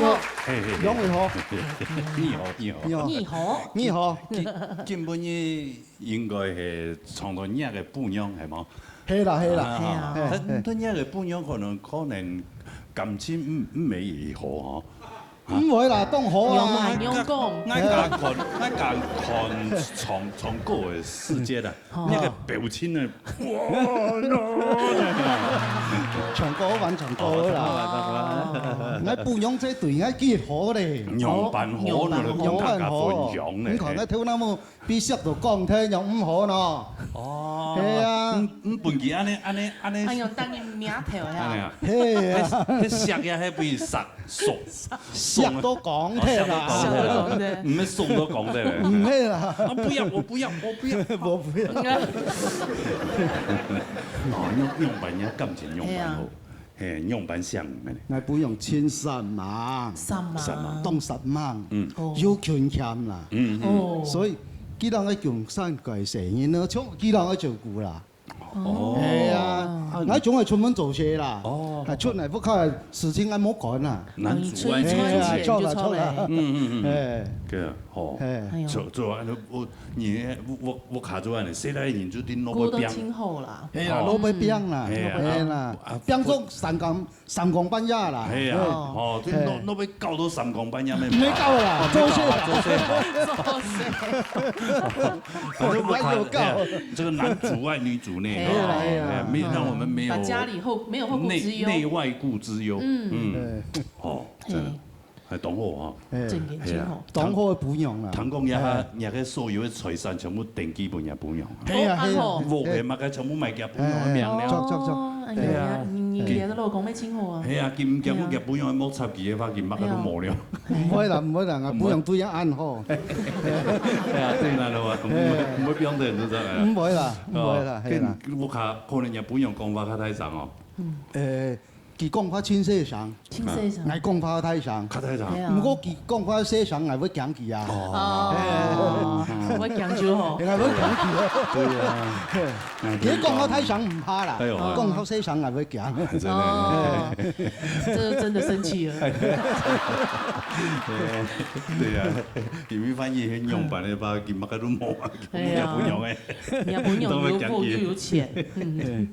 好。嘿，嘿，嘿。兩位好。你好，你好。你好。你好。你好。今，今晡日應該係唱到若个餔娘，係無？係啦，係啦。啊，係啊。嘿，嘿。但，但若个餔娘可能，可能感情毋，毋係幾好吼。 毋會啦，當好啊。仰嘛，仰講。𠊎，𠊎，𠊎看，𠊎看唱，唱歌个時節啊，哦。那個表情呢，哇，那，唱歌還唱歌啦。哦，唱歌，唱歌。𠊎餔娘這對𠊎幾好咧。仰般好，哦，仰般好。那個大家分享咧。你看，𠊎頭那麼 比石頭講忒樣毋好喏。哦。係啊。嗯，嗯，分佢恁呢，恁呢，恁呢。哎喲，當然名頭呀。恁呢啊。係啊。該，該石也係分石，石，石都講忒啦。哦，石都講忒。毋係送都講忒咧。毋係啦。啊，不要，我不要，我不要。我不要。哦，仰，仰般人感情仰般好。係啊。 嘿，仰般想个呢？𠊎餔娘盡煞猛，煞猛。煞猛。當煞猛，嗯。哦。又勤儉啦。嗯，嗯。哦。所以，佢人个共產个細人呢，全部佢人个照顧啦。哦。係啊，哦。𠊎總係出門做事啦。哦。啊，出來屋下个事情𠊎無管啦。男主外女主內。哦，你出，出門就出來。係啊，著啦，著啦。嗯，嗯，嗯。哎。對啊，吼。哎喲。做，做啊，我，你，我，我，我卡住啊，你，細倈人就定落去拚。過到盡好啦。係啊，哦。落去拚啦，係啊，係啦，啊，啊，拚到三更 三更半夜啦。係啊，嘿。哦，就落，嘿。落去搞到三更半夜咩？毋係搞啦，哦，做事啦。做事。做事。反正我看，哪有搞？哎呀，這個男主外女主內，係啦，哦，係啦。哎，沒有，讓我們沒有把家裡後，沒有後顧之憂。內，內外顧之憂。嗯。嗯。哎。哦，真的。嘿。 還當好哈。哎，真个，係啊。真好。當好个餔娘啦。聽講若个，哎。若个所有个財產全部登記分若餔娘。係啊，係啊。哦，恁好。屋个麼个全部賣佢餔娘个名了。哎，哎，哎，著，著，著。哦，哎呀，對啊。你，你，你个老公乜真好啊。係啊，今，今日若餔娘無插佢个話，今麼个都無了。哎呀。毋會啦，毋會啦，𠊎餔娘對佢恁好。係啊，對啦，對啦，毋會，哎。毋會變得人就這樣啊。毋會啦，毋會啦，哦，係啦。跟屋下可能若餔娘講話較大聲哦。嗯。哎，佢講話盡細聲，盡細聲。𠊎講話大聲。較大聲。對啊。毋過佢講話細聲，𠊎會驚佢啊。哦，會驚就好。𠊎會驚佢啊。對啊。佢講話大聲毋怕啦，哎喲，講話細聲，𠊎會驚。真的。哦，這個真的生氣了。對啊，因為萬一很勇敢的話，佢麼个都無啊，哎呀，不用哎，你也不用，又富又有錢，嗯。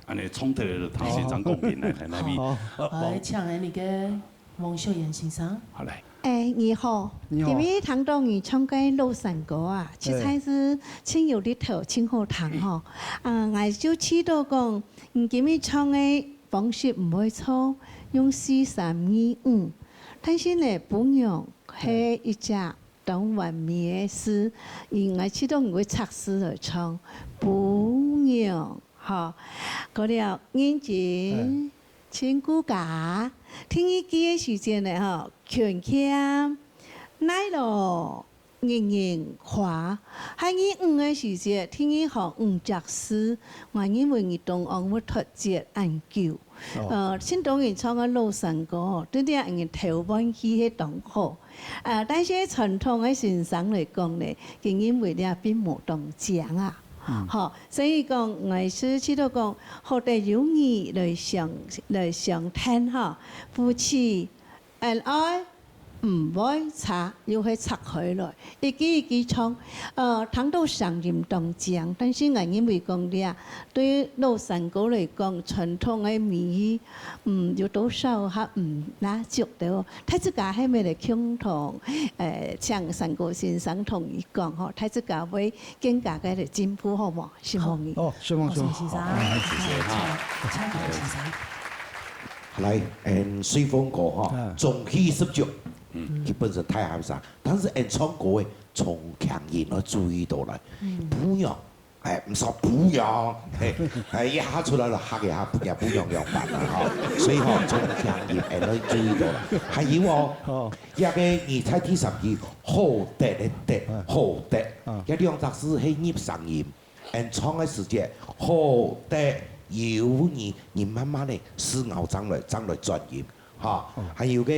恁呢衝突了，唐先生講明來，來，來，好，好，來，請𠊎等个黃秀燕先生。好，來。哎，你好，你好。今日聽到你唱个老山歌啊，實在是盡有力頭，盡好聽吼。啊，𠊎就試著講，你今日唱个方式毋會錯，用四三二五，但是呢，餔娘係一隻當完美个字，因為試著你會拆字來唱，餔娘。 好，過了認真，嗯。盡顧家。第二句个時節呢，吼，勤儉，耐勞，人人誇。還有五个時節，第二行五隻字，𠊎認為你當然會脫節恁久。哦。呃，盡多人唱个老山歌吼，對這人頭換去係當好。 呃，但是傳統个先生來講呢，佢認為這並無當靚啊。嗯。吼，所以講，𠊎係試著講，好得有你來相，來相聽吼，夫妻恩愛毋會差，又會拆開來，一句一句唱，呃，聽到聲音當靚，但是𠊎認為講這對老山歌來講，傳統个美意，嗯，有多少還毋拿足到。 大自家係毋係來共同，呃，請山歌先生同你講吼，大自家會更加个來進步，好無？承蒙你。哦，承蒙，承蒙。先生，好，謝謝哈。請，請先生。來，嗯，隨風歌哈，嗯。中氣十足，嗯，佢本身大喊聲，但是嗯唱歌个重強音要注意到來，嗯。不要 哎，毋使餔娘，嘿，哎，一下出來了，嚇一下，餔娘，餔娘仰般啊，吼。所以吼，重強音，哎，愛注意到啦。還有哦，哦。這个你在第三句，好得个得，嗯。好得，嗯。這兩隻字係入聲音，嗯，唱个時節，好得有你，你慢慢个思考，正來，正來轉音，哈。嗯。還有个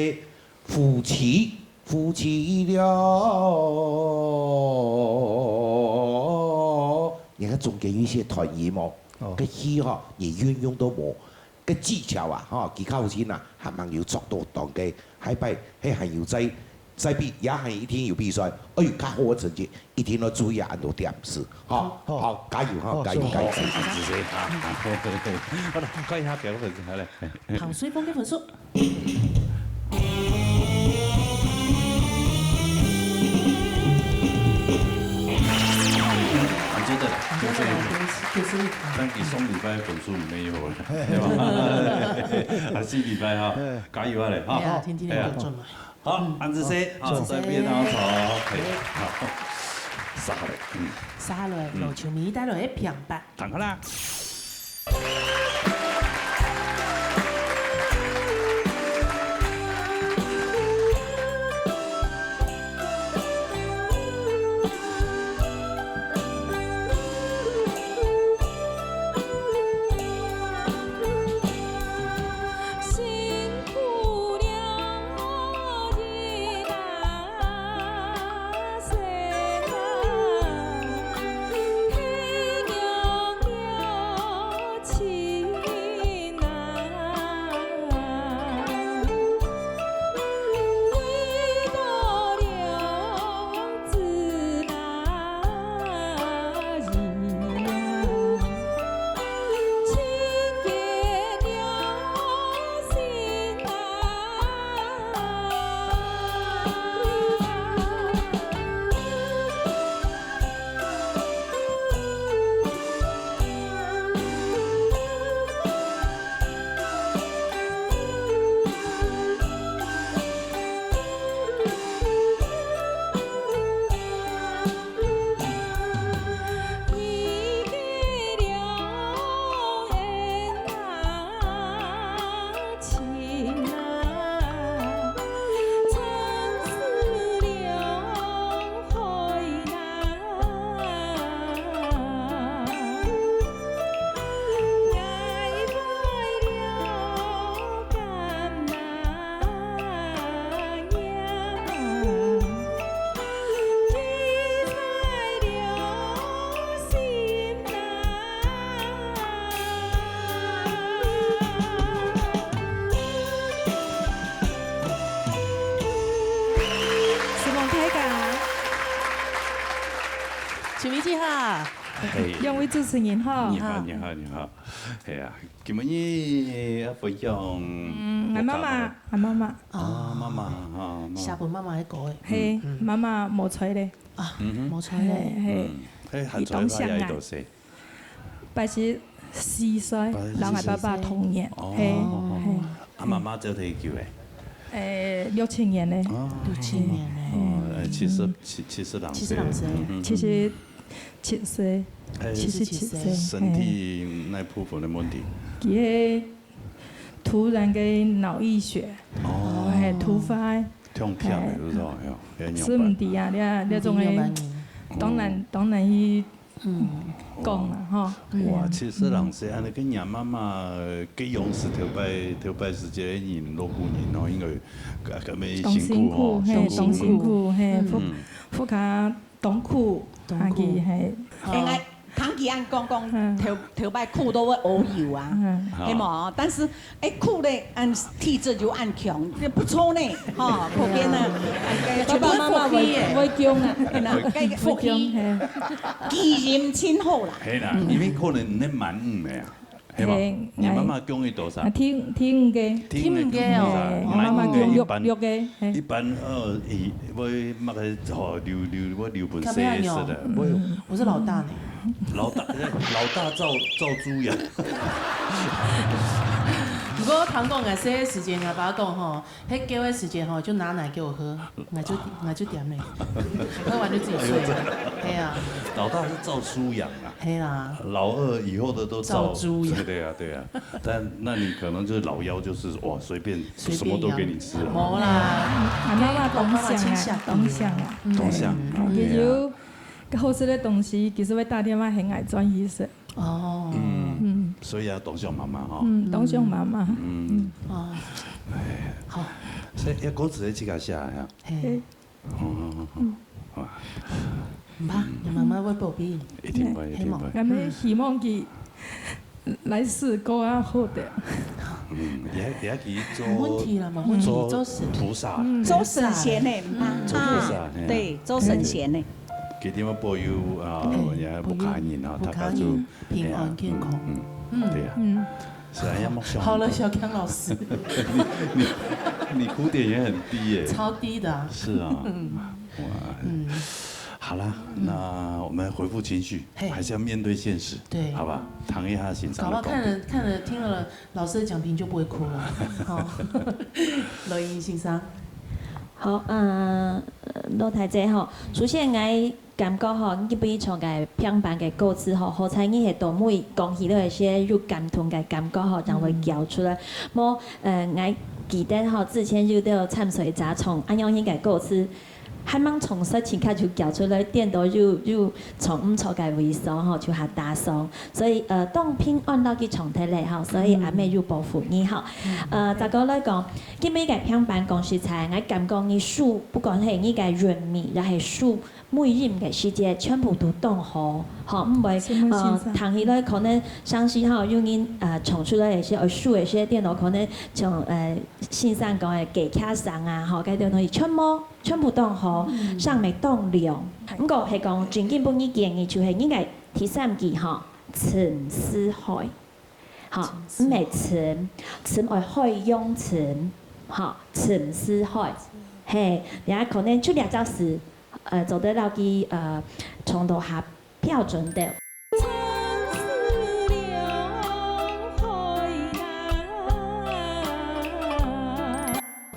夫妻，夫妻了。你看中間有一些斷音哦，哦。个氣吼，你運用到無？个技巧啊，吼，技巧先啊，還吂有做到當个，下擺，嘿，還有再，再比，也還一定有比賽，哎喲，較好个成績，一定要注意啊，恁多點子，吼，好。好，加油，吼，好，加油，加油。好，謝謝，好，好，好，看一下表演，好嘞。 唐隨風个分數。很值得，就是，就是，但比上禮拜分數沒有了，對吧？啊，下禮拜哈，加油啊嘞，哈。哎呀，天天都中了。好，恁仔細，好，再見啊，好，OK，好。續下來，嗯。續下來，嗯。羅秋米帶來个平白。 趕快啦！啊，嘿，两位主持人好。你好，你好，你好。哎呀，今日你要分享，嗯，俺妈妈，俺妈妈。啊，妈妈，啊，妈妈。下本妈妈个歌诶。嘿，妈妈无在咧。啊，无在咧。嘿，嘿。嗯，嘿，还在，伊当想啊。也有多岁？八十四岁，八十四岁。老俺爸爸同年。哦。嘿，嘿。啊，妈妈走忒久诶？诶，六七年咧。哦。六七年咧。哦，呃，七十，七，七十零岁。七十零岁。嗯，嗯。七十 七岁，哎，七十七岁，身体哪部分个问题？嘿。佢个突然个脑溢血，哦。嘿，突发个。痛痛个，嘿。就是说，哎呦，要吃毋得啊，你啊，你种个，当然，当然去，嗯，讲啦，吼。哇，七十零岁，安尼跟你妈妈个样式，头摆，头摆时节个人，老古人哦，应该，搿，搿么辛苦吼，当辛苦，嘿，当辛苦，嘿，嗯。腹，腹下 当苦，当苦。啊，佢係，哦。哎，𠊎聽佢恁講講，嗯。頭，頭擺苦都會屙油啊，嗯。係無？但是，哎，苦咧，恁體質又恁強，這不錯呢，吼，可見啊，哎，爸爸媽媽會，會降啊。係啦，該個福氣，會降，係。基因真好啦。係啦，因為可能你蠻硬个啊。 係無？嘿，你媽媽降你多少？啊，第，第五个。第五个哦。嘿，我媽媽降六，六个，嘿。一般，呃，會，會麼个，吼，留，留，會留分細个，較慢哦。會。嗯。我是老大呢。老大，老大照，照豬養。不過聽講，𠊎細个時節，𠊎爸講吼， 該叫个時節吼，就拿奶給我喝，𠊎就，𠊎就點咧，喝完就自己睡了。哎呦，真的。嘿啊。老大是照書養啊。嘿啦。老二以後的都照，照豬養。對，對啊，對啊。但那你可能就是老幺，就是，哇，隨便，隨便什麼都給你吃啊。養。無啦。啊，媽媽當想啊，當想啊。當想啊。嗯。佢有好食个東西，其實會打電話喊𠊎轉去食。 哦。嗯。嗯。所以啊，當想媽媽吼。嗯，當想媽媽。嗯。哦。哎。好。所以要歌詞在自家寫呀。嘿。哦，哦，哦，哦。哇。毋怕，你媽媽會保庇你。一定會，一定會。嘿嘛。𠊎兜希望佢來世過較好點。嗯，也，也可以做，沒問題啦，沒問題，做，做神。菩薩。嗯。做神仙呢，嗯。做菩薩，嘿。對，做神仙呢。 佢點樣保佑啊，嗯，人家屋下人啊，保佑大家就，屋下人平安健康。哎呀，嗯，嗯，嗯。對呀。嗯。是啊，要夢想很大。好了，小剛老師。你，你，你哭點也很低耶。超低的啊。是啊。嗯。哇。嗯。好啦，嗯。那我們恢復情緒，嘿。還是要面對現實，對。好吧？談一下欣賞的公平。搞不好看了，看了，聽了 老師的講評就不會哭了。好，羅英欣賞。好，呃，羅大姐吼，首先𠊎感覺吼，你今晡日唱个平板个歌詞吼，好彩你係到尾講起來一些有感動个感覺吼，正會叫出來。嗯。無，呃，𠊎記得吼，之前有兜參賽者唱恁樣个歌詞， 還吂唱煞，自家就叫出來，顛倒又，又唱毋著个位所吼，就較打爽。所以，呃，當平安摎佢唱忒咧吼，所以阿姆有保護你吼。嗯。呃，再過來講，今晡日个評判講實在，𠊎感覺你手，不管係你个韻味，也係手尾音个時節，全部都當好，吼，毋會，呃，聽起來可能常時吼，有人，呃，唱出來个時候，手个時節，顛倒可能像，呃，先生講个，假聲啊，吼，該兜東西全無。 全部當好，聲音當亮。毋過係講，正經分你建議就係應該第三句吼，沉似海。吼，沉似海。毋係沉，沉愛海洋沉，吼，沉似海。嘿，你看可能就這隻字，呃，做得摎佢，呃，唱到較標準兜。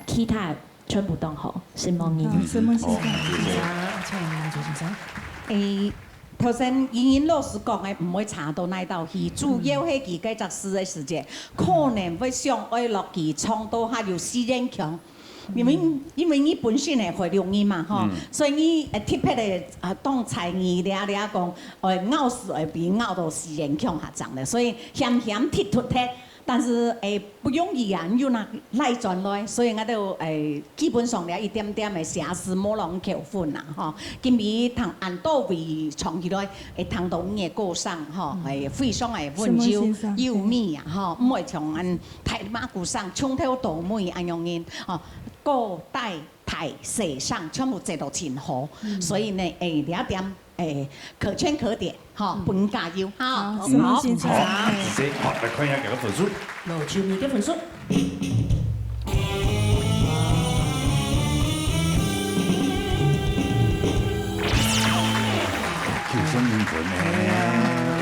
其他 全部當好，承蒙你。嗯，承蒙先生。好，謝謝。請你做先生。誒，頭先英英老師講个，毋會差到哪位去，主要係佢該隻字个時節，可能會想愛落去唱到較有四縣腔。因為，因為你本身係海陸人嘛，吼，嗯。所以你，呃，特別个，啊，當在意這，這講，呃，咬字會比咬到四縣腔較正个，所以險險踢突忒。 但是，誒，不容易啊，又拿拉轉來，所以𠊎兜，誒，基本上了一點點个瑕疵，無浪扣分啦，吼。今晡日聽恁多位唱起來，會聽到你个歌聲，吼，誒，非常个溫柔優美啊，吼，毋會像恁大馬鼓聲，從頭到尾恁樣人，吼，高低大細聲全部做到真好。所以呢，誒，這點哎，可圈可点，哈，嗯。分加油，哈。好，好，沈夢先生。好，嘿。直接，好，來看一下佢个分數。羅秋美个分數。九十零分呢。哎呀，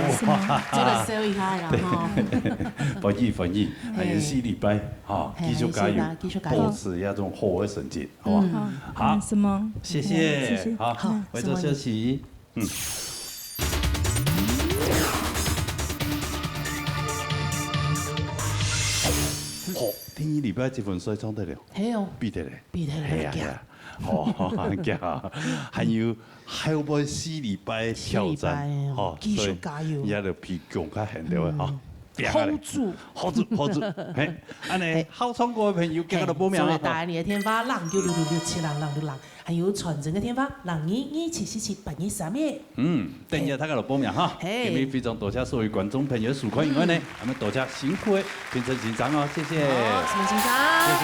哇。是嗎？做得笑一下啦，哈。歡喜，歡喜，還有四禮拜，哈，嘿，繼續加油，還有四禮拜，繼續加油。保持這種好个成績。 好吧？嗯。好，好，嗯，沈夢。謝謝，嗯，謝謝。好，好，為著休息。嗯。好，第二禮拜積分賽創得了。係哦。比得了。比得了，係啊，係啊。好，好，好，還有後背四禮拜挑戰，四禮拜，吼，繼續加油。所以也就比強較現在个，吼。嗯。 拼啊咧。Hold住。Hold住，hold住。嘿，恁呢，嘿。好唱歌个朋友，緊緊來報名啊，嘿，做得打你个電話，零九六六六七零零六零，還有傳真个電話，零二二七四七八二三一。嗯，等一下大家來報名哈。嘿。今日非常多謝所有觀眾朋友收看以外呢，嗯。還有多謝辛苦个評審先生哦，謝謝。好，沈夢先生。謝謝。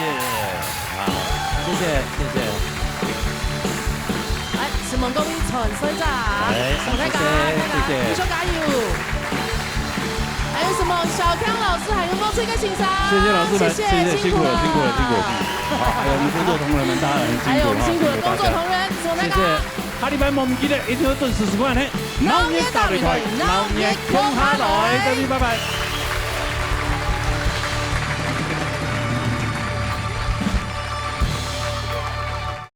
好，謝謝，謝謝。來，承蒙各位參賽者，哎，承蒙大家，謝謝，大家，謝謝。繼續加油。還有承蒙小康老師，還有莫翠克先生，謝謝老師們，謝謝，謝謝，辛苦了，辛苦了，辛苦了。辛苦了。好，還有我們工作同仁們，大家很辛苦，還有我們辛苦的工作同仁，哈，辛苦大家。承蒙大家。謝謝。下禮拜無毋記得，一定要準時收看，嘿，鬧熱大擂台，鬧熱共下來，各位，拜拜。